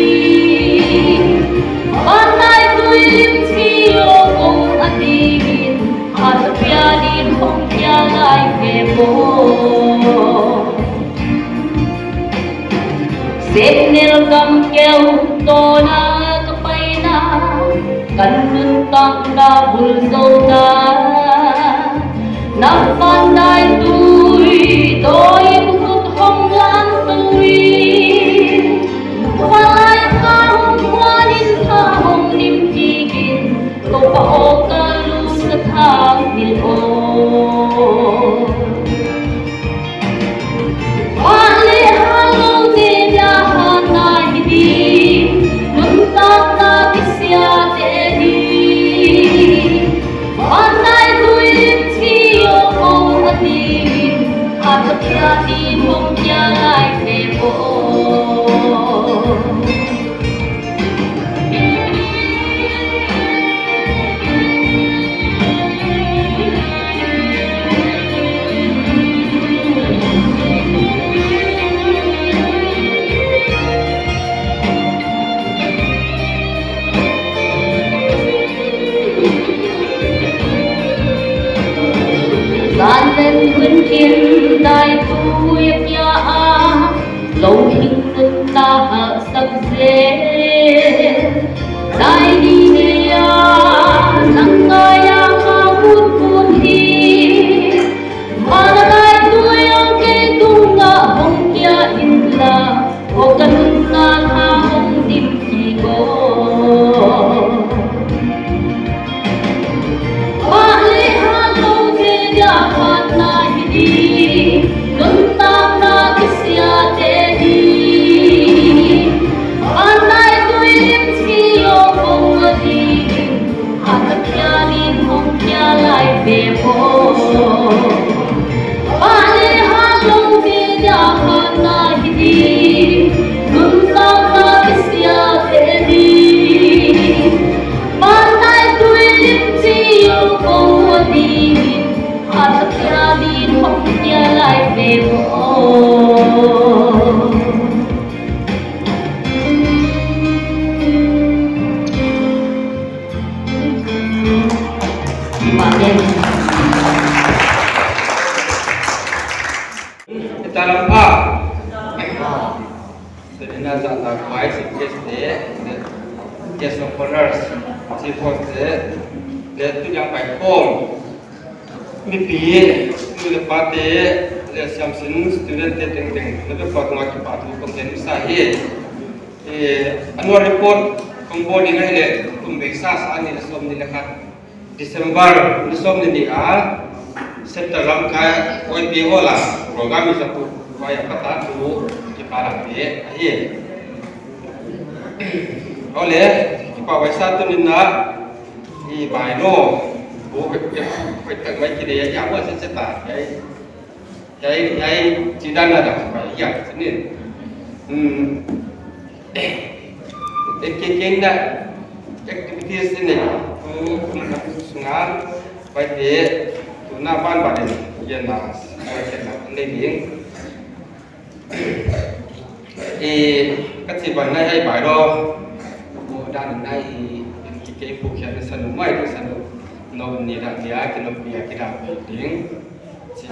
Vandaitui lim chi o kong a dingin, a tapia din hong kia lai ve bo. Senel kam keu tawna ka paina, kan nuntakna bul zou ta. Na vandaitui toh khut hong lan tui. Valai ka hong kuanin ka hong nim kikin, Toupa aw ka lusa thak bil o. Vale halo te dia hana hi di, nuntakna kisia te di. Vandaitui lim chi o kong a dingin, a tapia din hong kia lai ve bo. Zan leh hun kin dai tui a kia a, lou hing nun ta hak sak zel. Dai ni ni a, nang ngai a ka hun kun hi. Mana dai tui aw kei tunga hong kia in la, o ka nunna kha hong dim kik o. Vale halo te dia hana hi di, nuntakna kisia te di. Vale Guest of Honors, Chief Host te, leh tuni'n a paikhawm mipi, nu leh pate, leh siamsin student te tengteng, na vek ua tungah kipahthu kong gen masa hi. Eh, annual report kong bawl ding ahihleh, kum beisa sang nih leh sawmnih leh khat, December ni sawmnih ni a, Central Lamka Y P Hall a program i zat uh, huai apat a thu kipak lam pe ahi. Ahihleh, kipak huai sa tuni'n a, i bylaw, bu hoih, hoih tak mai kidei a, ya, huai se se ta, ya, ya, ya, chi dan a dak mai, ya, sini. Hmm. Ek, ek, ek na activities ni, tu, tu, tu, sunga, pai te, tu na ban ba den, ya na, ya na, ni ding. Eh, ka chih bang na hiai bylaw, bu dan na i, i kei phutkhiatna sa nu mai tu sa nu, nou ni dak ni a, ki nou ni a ki dak ding. Chi,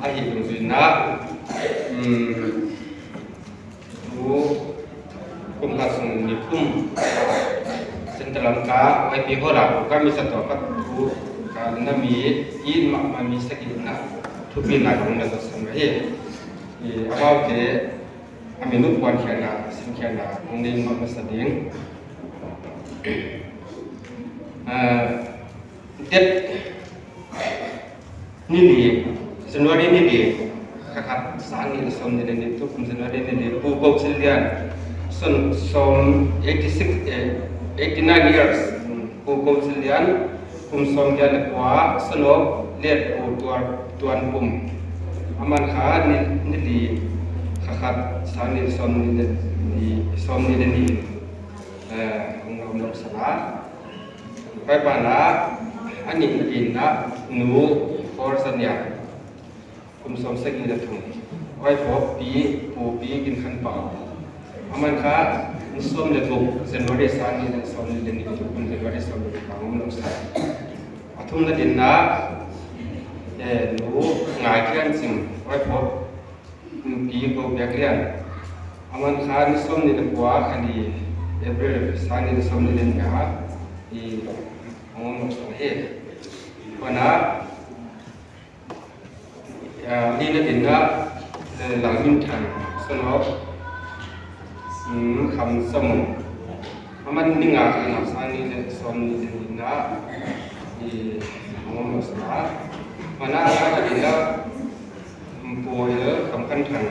ahi dungzui in a, hmm, tu, kum khat sung ni thum, Central Lamka Y P Hall a, ka mi sa tou ka tu, ka na mi, i ma, ma mi sa ki na, thupina kong na sa sang hi. I, amaute, a mi nu puan khiatna, sim khiatna, kong nei masa ding. Ah, date ni li, January ni li, kha khat, sang nih leh sawmnih leh nih, tukum January ni li, Pu Kou Chin Lian, son, sawm, eighty six, eh, eighty nine years, Pu Kou Chin Lian, kum sawmgiat leh kua, son of late Pu Tuan, Tuan Pum. Aman kha ni, ni li, kha khat, sang nih leh sawmnih leh nih, sawmnih leh nih, eh, kong na om lou sa a. Huai ban ah, a nihna ding in a, Nu Kor Sa Niang, kum sawmsagih leh thum. Huai fo Pi, Pu Pi Gin Khan Pau. Aman kha, ni sawm leh guk, January sang nih leh sawmnih leh nih, tukum January sawmnih leh guk a om lou sa. A thumna ding in a, eh, Nu Ngai Kian Sing, huai fo Pi Kou Biak Lian. Aman kha ni sawmnih leh kua, kha li April, sang nih leh sawmnih leh nih a, i, a om lou sa hi. Huan a, ah, nihna ding in a, eh, Lal Min Than, son of, mm, Kham Sa Mung. Aman ni nga kha ni a, sang nih leh sawmnih leh nih a, i, a om lou sa. Huan a, nihna ding in a, Pu L Kham Khan Thang,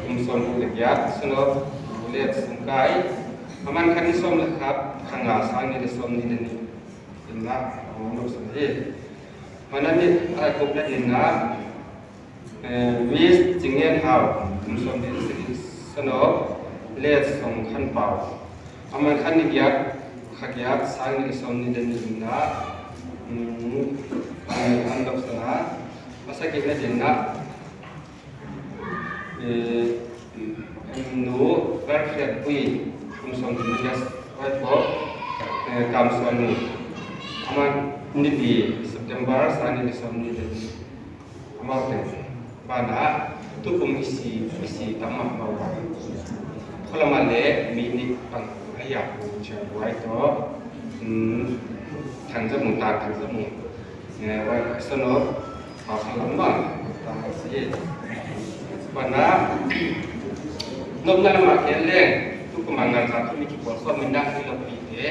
kum sawmguk leh giat, son of Pu L Sum Kai. Aman kha ni sawm leh khat, kha nga, sang nih leh sawmnih leh nih in a, a om lou sa hi. Huan a ni, a gupna ding in a, eh, Miss Ching Ngen Hau, kum sawmnih leh sagih, son of late Song Khan Pau. Aman kha ni giat, kha giat, sang nih leh sawmnih leh nih in a, mm, a om lou sa a. A sagihna ding in a, eh, Nu Garfield Pui, kum sawmthum leh giat, huai fo, eh, Kam Suan Mung. Aman ni li September, sang nih leh sawmnih leh nih. Amau teng ban ah, tukum i si, i si tam mahmah ua. Kholama leh mi nih pang a hiai pu chiang huai toh, mm, Thang Za Mung, Tang Thang Za Mung. Eh, huai son of Pau Khan Lam mah, Tang Za Mung. Ban ah, nopna lam ah khen leng, tukum a ngal za tu mi ki pawt khawm mi nak hi lou pi te.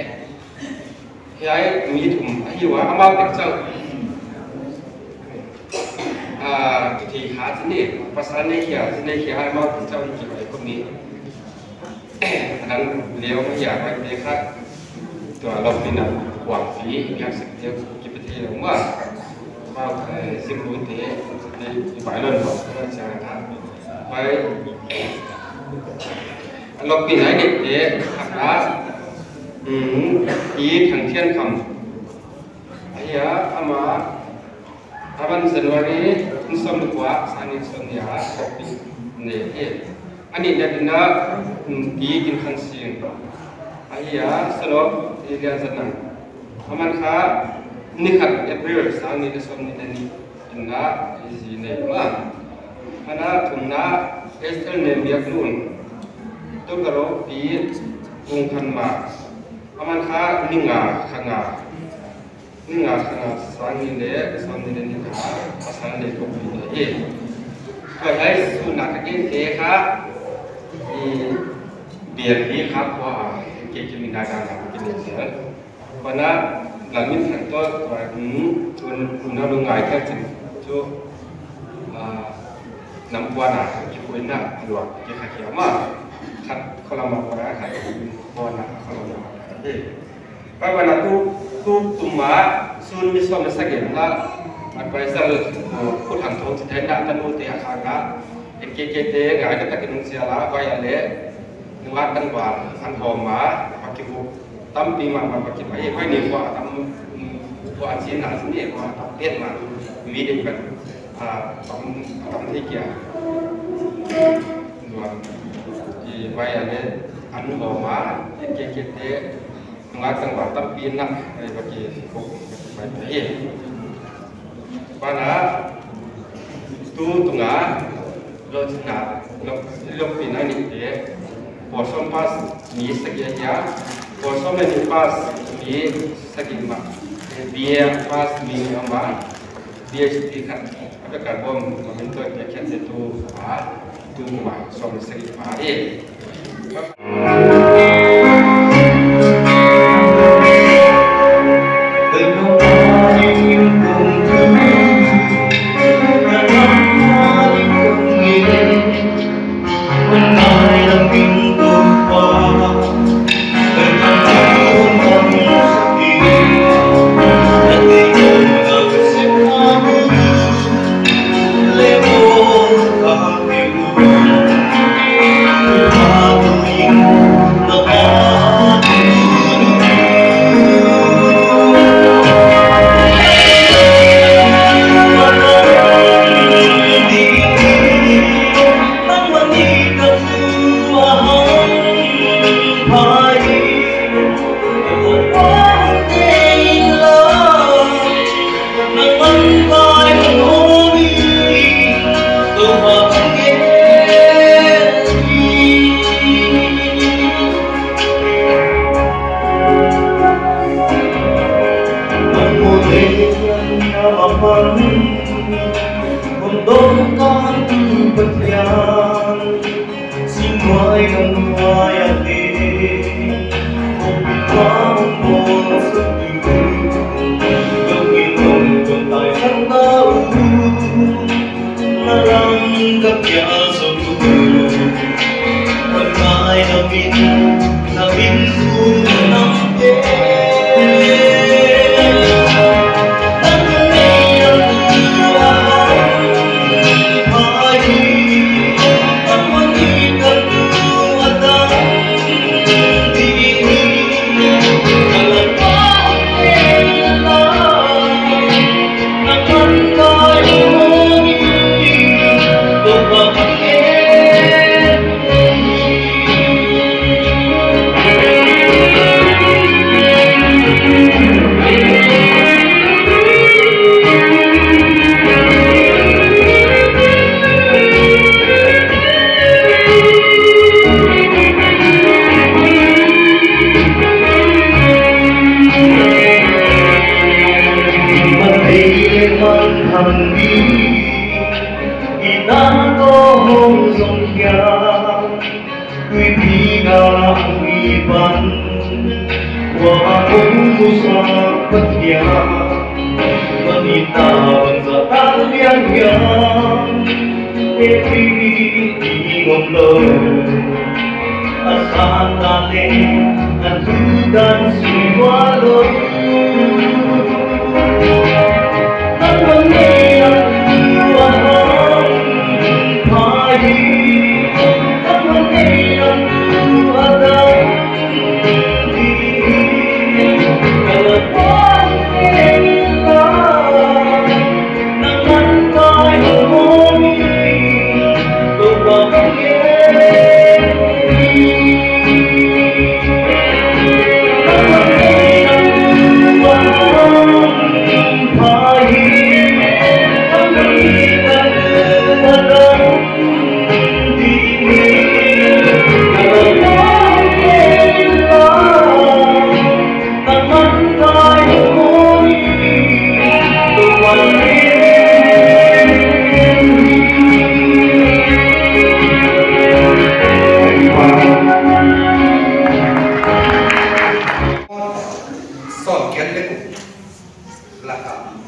Hiai mi thum ahi ua, amau tek chauh. Ah, kithei kha chi ni, pasal nei hia, chi nei hia, amau tek chauh hi ki pai ko mi. Adang leh om hia, pai te kha. Tua lou pi na, kuang pi, ngiak sik te, ki pe thei lou ua. Amau, eh, sik lu te, ni, ni pai lon ua, ua chia na. Pai, Lawmpi nai deuh te, a kha, um, Pi Thangthiankham. Ahi a, amah, aman January, ni sawm leh kua, sang nih sawmnih a, Lawmpi nei hi. A nihna ding in, um, Pi Ginkhansing. Ahi a, son of Pi Lianzanang. Aman kha, ni khat April, sang nih leh sawmnih leh nih. Ina, i zi nei ua. Ana thumna, Esther Nembiaknun. Tou ka ro Pi, Kung khan ma. Aman kha ni nga, kha nga. Ni nga, kha nga, sang nih leh sawmnih leh nih kha, a sang leh kop nih leh hi. Kha hiai sunna ka gen te kha, i bial ni kha kua, ke ke mi na ka na ke ni se. Kua na, la min thang to, kua, hmm, tun, tun na lu ngai ka chin, chu, ah, nam kua na, ki kua na, lua, ke kha kia ma, khat, kua la ma kua na, khat, kua na, kua la ma kua na. Pai wana tu, tu tuma, sun mi sawm leh sagih na, advisor, uh, Pu Thang Thong Thithai na, tanu te a kha nga, N K K te, ngai ka takin nung sia la, vai a leh, nung a tang va, an hawm ma, va ki hu, tampi mahmah va ki va, eh, vai ni va, tam, mm, va chin na, chin ni, va tam pen ma, mi ding kan, ah, tam, tam thei kia. Nua, i vai a leh, an hawm ma, N K K te, Nung a tang va tampi na, eh, va ki buk, va ki pai hi. Pai na, tu tunga, lo china, lo, lo pi na ni te, pawl sawm pass mi sagih hia, pawl sawm leh nih pass mi sagih ma, eh, B A pass mi nih ma, B S T khat, a bek a bawm, ma min toi te khen te tu, a, tu ma, sawm leh sagih pa hi.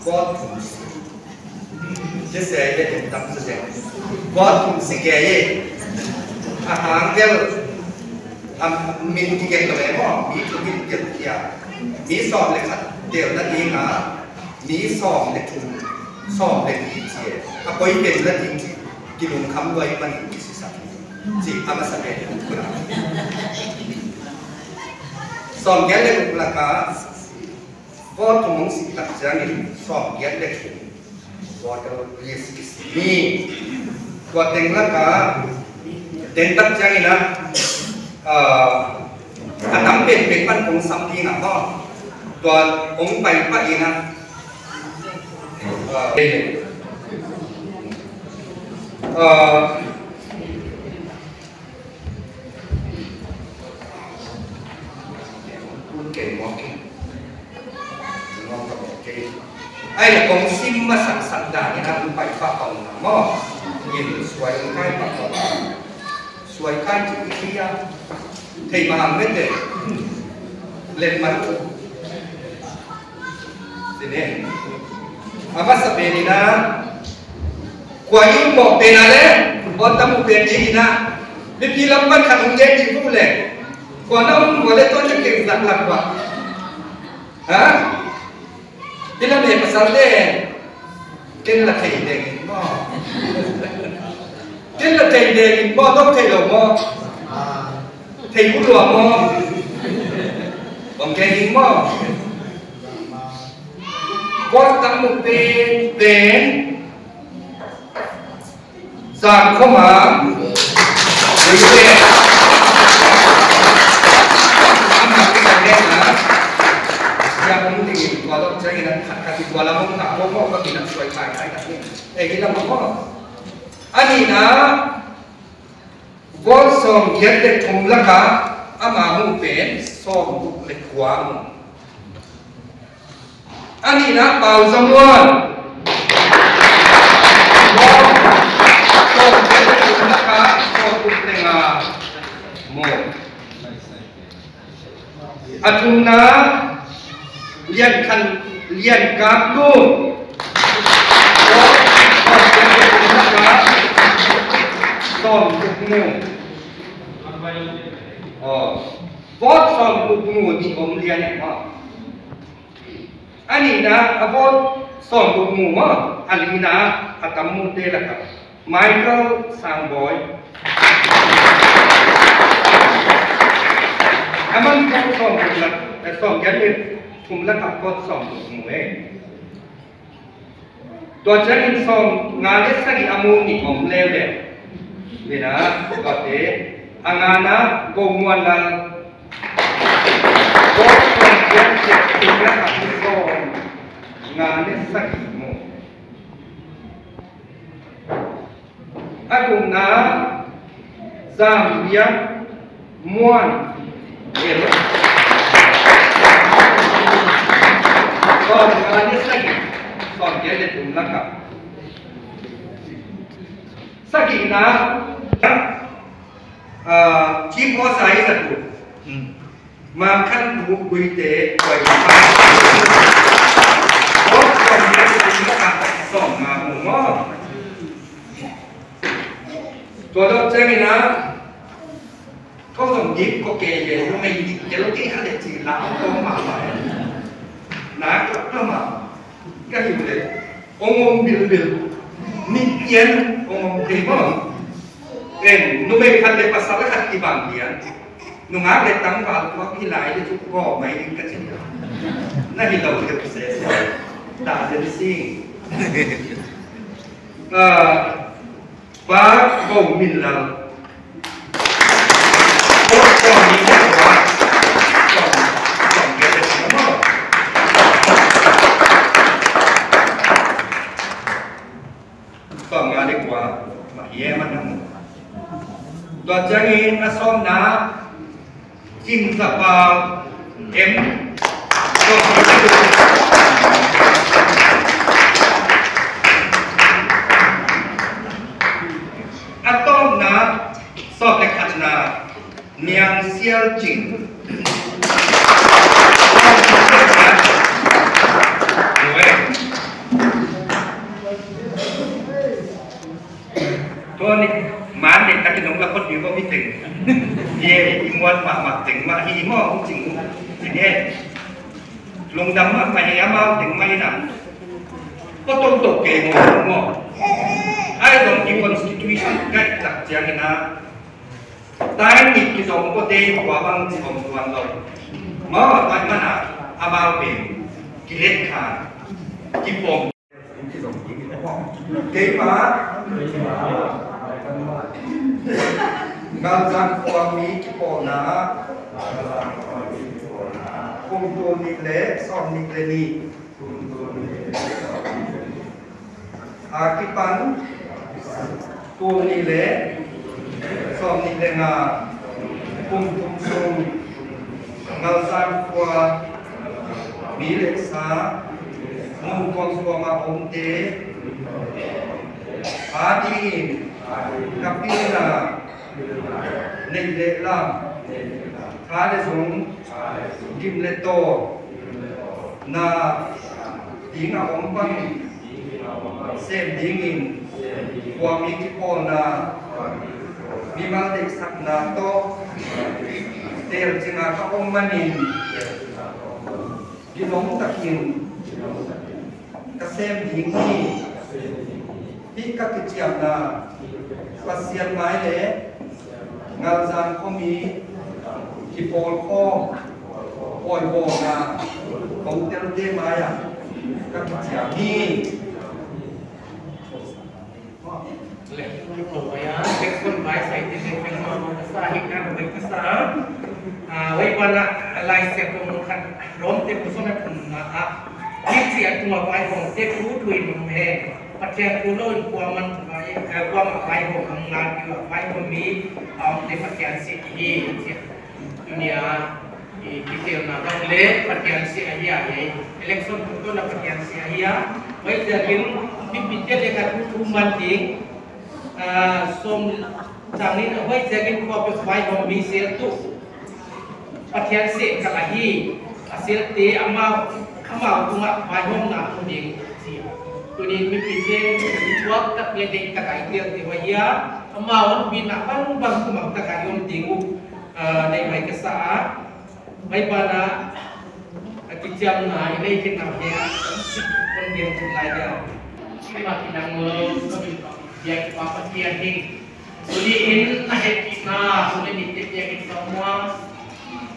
Vote thum si. Kese ye tum tam se. Vote thum si ke ye. A hang vel. A min kigen lou e maw. Mi thum min kigen kia. Mi sawm leh khat delhna dinga. Mi sawm leh thum. Sawm leh li chi e. A koi delhna ding chi. Kilungkham lou ahihmanin kisisak. Chi a masa pen. Sawmgiat leh guk laka. Vote thum hong sih tak chiangin sawmgiat leh thum voter list i sih hi. Tua teng laka, teng tak chiangin a, ah, a tam penpen pan kong sam ding a maw. Tua hong pai pah in a, ah, ah, Ai la kong sim masak sak dan in a hong pai pah pah na maw. Ngin suai kai pah pah. Suai kai chi i kia. Thei mahang mete. Let man. Sini. A masa pen in a. Kua i um mawk pen a leh, vote tam uh pen ding in a. Mipi lam pan khat hong gen ding uh leh. Kua na um kua leh tua na keng zak lak kua. Ha? Pi lam e pasal leh. Ken la thei ding in maw. Ken la thei ding in maw, dok thei lou maw. Thei uh lua maw. Bang gen ding maw. Vote tam uh pen, pen. Zam khoma. Ui ve. Ama ki kan ne na. Ya mong ting in tua dok chai na khat khat tua la mong na ko ko ka ki na suai kai kai na ni. Eh, hi la mong. Ani na. Vote sawmgiat leh thum laka ama hong pen sawmguk leh kua mu. A nihna Pau Za Muan. Vote sawmgiat leh thum laka sawmguk leh nga mu. A thumna Lian Khan, Lian Kap Lum. Vote sawmguk leh thum laka sawmguk mu. Oh. Vote sawmguk mu nih om lian e maw. A nihna a vote sawmguk mu maw, a lina a tam mute laka Michael Sangboi. Aman vote sawmguk lak, eh, sawmgiat leh thum laka vote sawmguk mu e. Tua chiangin sawmnga leh sagih a mu nih om leuleu. Nihna, tuate, a ngana, Go Muan Lal. Go Muan Lal, sawmnga leh sagih mu. A thumna, Zambia Muan El. Sawmnga leh sagih, sawmgiat leh thum laka. Sagihna, ah, Kim Aw Sai Za Tu. Hmm. Mangkhan Pu Guite, Guite. Sawmnga leh thum laka sawmnga mu maw. Tua dok chiangin a, ko zong dik ko ke ye, ko mei dik ke lo ke kha de chi la, ko ma ma. Na ko ko ma. Ka hi le. Ong ong bil bil. Ni kian ong ong ke mo. En, numei khat leh pasal khat ki bang lian. Nungak leh tangval tuak hi lai leh chu ko mai ding ka chi. Na hi lo deuh se se. Ta zen sing. Ah, Pa Go Min Lal. Sawmnga leh kua, ma hi e man na mu. Tua chiangin a sawmna, Chin Za Pau, M. A tawpna, sawm leh khatna, Niang Sial Chin. Nuai. Mat mat mat teng mah hi maw, hong ching, ching e. Lungdam mahmah hi amau teng mah hi na. Ko tong tok ke maw, maw. Ai zong ki constitution guide tak chiang in a. Tai ni kizom ko te kua bang chi om tuan lou. Maw, tai mana amau pen kilet kha, kipom. Keimah Ngalzan khua mi kipawlna kum tul nih leh sawmnih leh nih a kipan tul nih leh sawmnih leh nga kum thum sung Ngalzan khua mi leh sa mun tuamtuam a omte adingin ka pilna neih leh lam kha leh zong dim leh tawl na ding a om bangin sem dingin khua mi kipawlna mimal deihsakna toh tel chinga ka om manin gilong takin ka sem ding hi. Hih ka kichiamna Pasian mai leh Ngalzan khua mi kipawl khawm, pawi bawlna kong telte mai ah ka kichiam hi. Leh, ko ya, section by side te section ma ko sa hi kan ko sa. Ah, wai bana lai se ko mo khat Rom te ko so na kun ma a. Ni si a tu ma bai ko te ku tu in mo he. Pathian ku lo in kua man bai, eh, kua ma bai ko ang la ki bai ko mi, um, te Pathian si hi, si. Tuni a, i, kitelna bang leh Pathian si ahi a, election tungtawn a Pathian si ahi a. Huaiziakin mipite leh ka thu thum man ding, ah, sawm chang nih, huaiziakin khua peuh vaihawm mi sel tuh Pathian si ka la hi, a selte amau, amau tungah vaihawmna om ding chi. Tuni mipite tuak tak leh deih tak a i telte huai a, amau hon pina bangbang kum a tak a i om ding uh. Ah, nei mai ka sa a. Mai bana, a kichiamna i nei khin na hia. Kon gen khin lai dia. Kima kinang lo, so min pa dia ki pa pa kia hin. Tuni in a hepina, tuni ni te dia ki sa mua.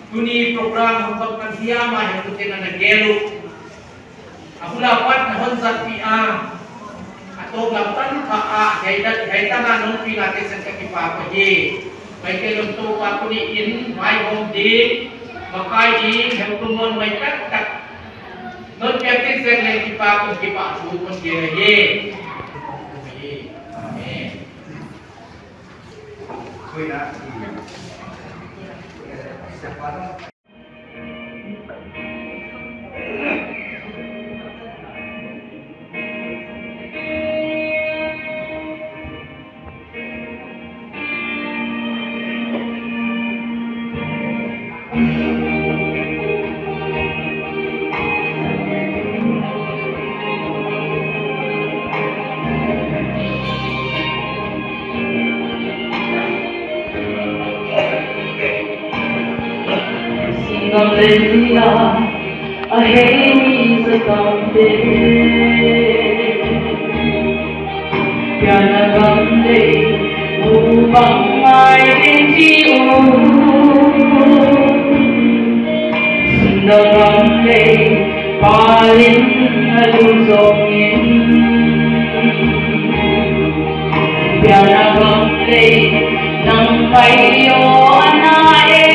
Tuni program hong kop kan hia ma he tu te na na gelu. A bul a pat na hon zat pi a, a tawp lam tan pha a, hiai dan, hiai dan a nong pi na te sen ka kipak uhi. Maite lungtu pa tuni in, vaihawm ding, makai ding, heutu mon mai taktak. Non piak te sen leng kipak, kipak thu kon gen uhi. Amen. Singam leh nia, a hei mi za tam te. Pianna gam leh, u bang ngai den chi u. Sunda gam leh, palin a lu zong in. Pianna gam leh, nang pai yo ana e.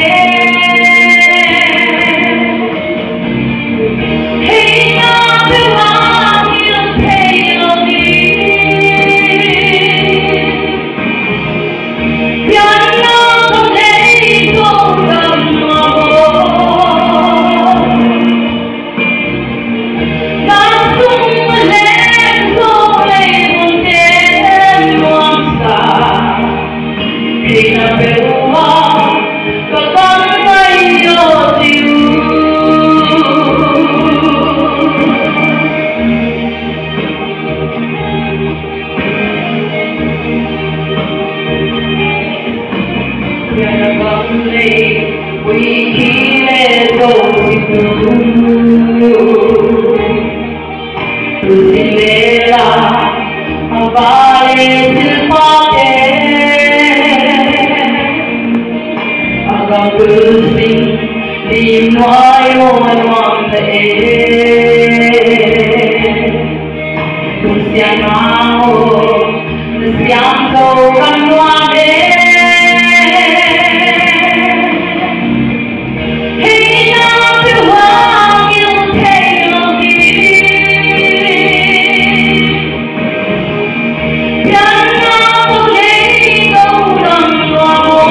Hei na pe wa mi lo thei lo ni. Pianna gam leh, ko gam ma bo. Tusin lela, a vale silpate, a gam tusin, lim nuai o nuam te. Tusin a o, tusin a o kan nuam e. Hei na pe wang il thei lo di. Pian na ko lei ko lam wa mo.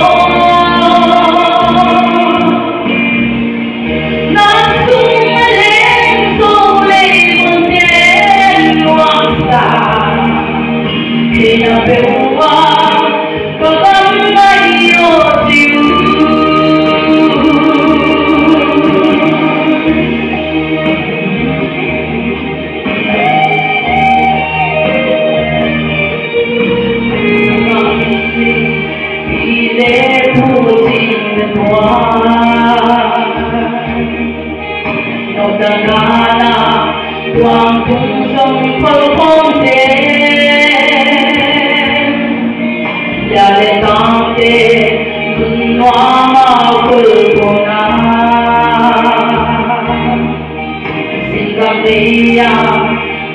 Na sung a leng so lei mun ten wang sa. Hei na pe wang Nokdangana tuang tung song palpong te. Ya le tang te, nun nuam a kul kona. Singam te ya,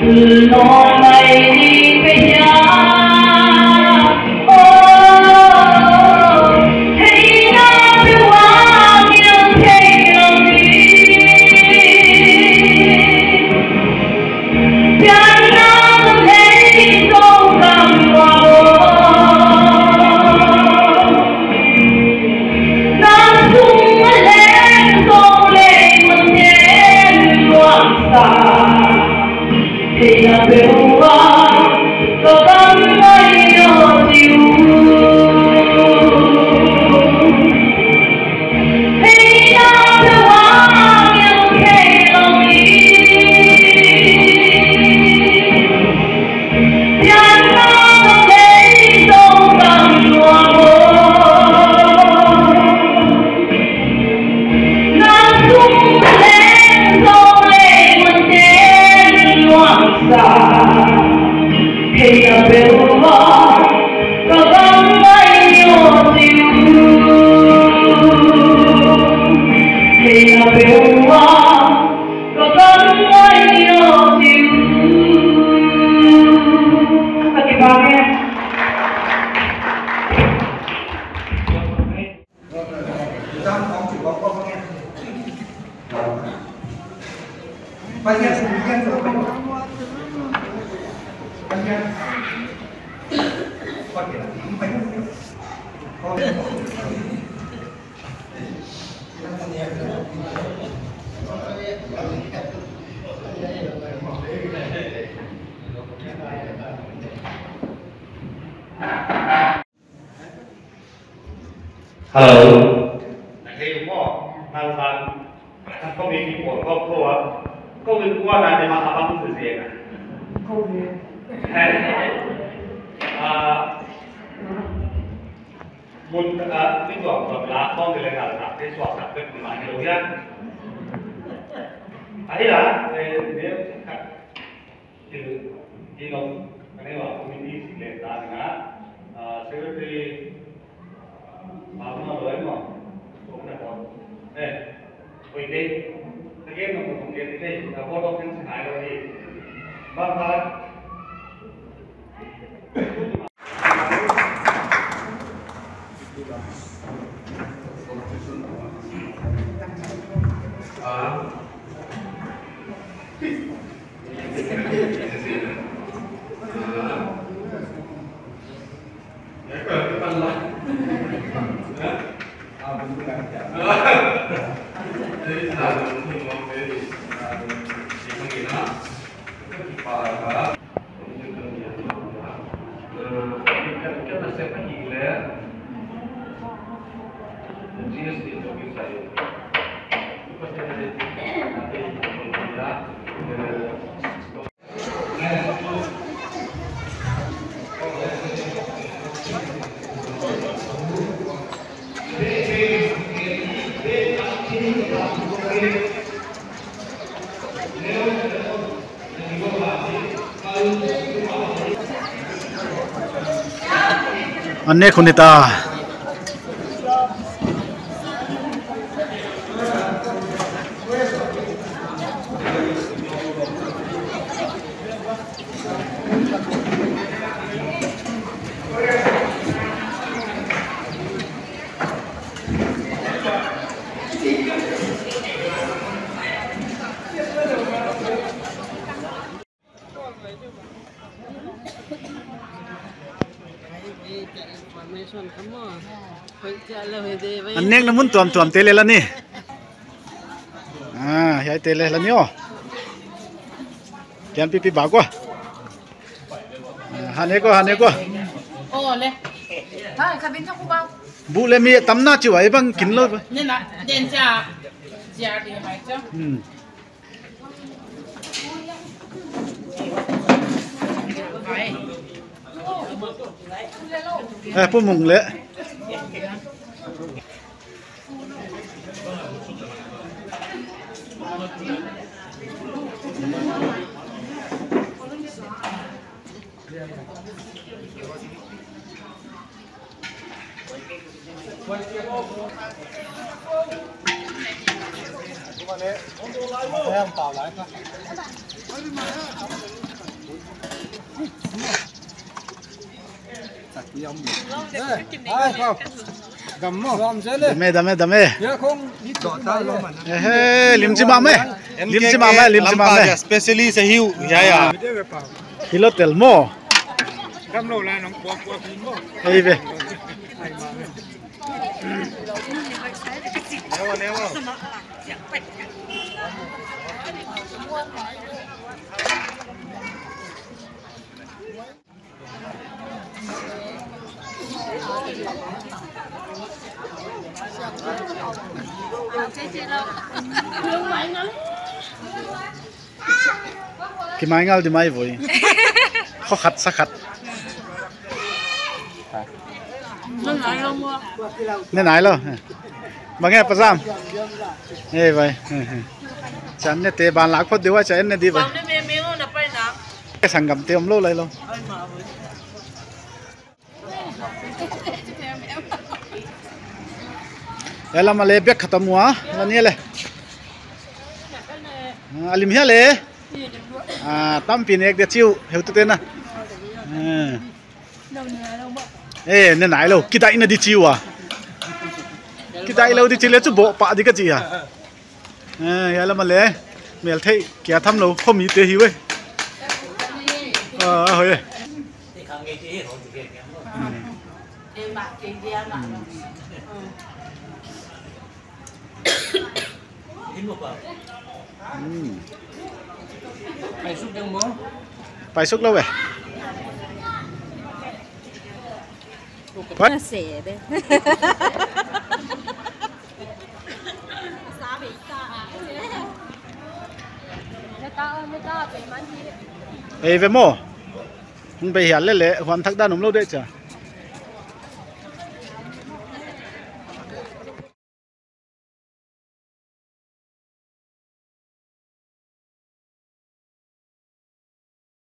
tul non mai ni pe ya. Oh, hei na pe wang il thei lo di. Pian na ko lei ko lam wa mo. Na sung a leng so lei mun ten wang sa. Hei na pe wang, ko kan mai yo tiu. Hei na pe wang, yo kei lo mi. Pian na ko lei so kan nuam o. Na sung leng so lei mun ten wang sa. Hei na pe wang, ko kan mai yo tiu. Hei na pe wang, ko kan mai yo tiu. Ka kipahpih. Hello. Na thei maw, nang san, ko mi ki por ko ko a, ko mi ko na ne ma abang tu je na. Ko mi. Ah, mun, ah, ni ko ko la ko de le na na te swa sa pe ma ni lo ya. Ai la, eh, ne ka Thil, thil om, ka nei ua committee si le ta nga, ah, secretary, ah, ma ma lo ai mo, so na ko. Eh, oi te. Again, no ko ke te, ka ko to ken si nai lo ni. Ba ba. Ah. An nek hun hita. An nekna mun tuamtuam te leh la ni. Ah, hiai te leh la ni aw. Kian pipi bak ua. Ah, han e ko, han e ko. Oh, le. Ha, kha bin tha ku ba. Bu le mi tam na chiu ai bang kin lou. Ne na, den cha. Cha di mai cha. Hmm. Eh, Pu Mung le. Dame, dame, dame. Ehe, lim chi mah me. Lim chi mah me, lim chi mah me. Specially sa hiu, ya, ya. Hilou tel maw. Ei ve. Ki mai ngal di mai voi. Kho khat sa khat. Ne nai lou. Bang e pa Zam. Eh, vai. Chan ne te ban lak phot di vai, chan ne di vai. Ke sanggam te om lou lai lou. Ela male bek khatam ua, la ni le. Ah, a lim hia le. Ah, tampi nek de chiu, heutute na. Ah. Eh, ne nai lou, kidaina di chiu a. Kidailou di chi le chu bo pa di ka chi a. Eh, ya la male. Mel thei, kia tham lou, khomi te hi ve. Ah, hoi. Hmm. Paisuk lou ve. What? Ei ve maw. Hung bei hial le le, huan thak dan um lou de cha.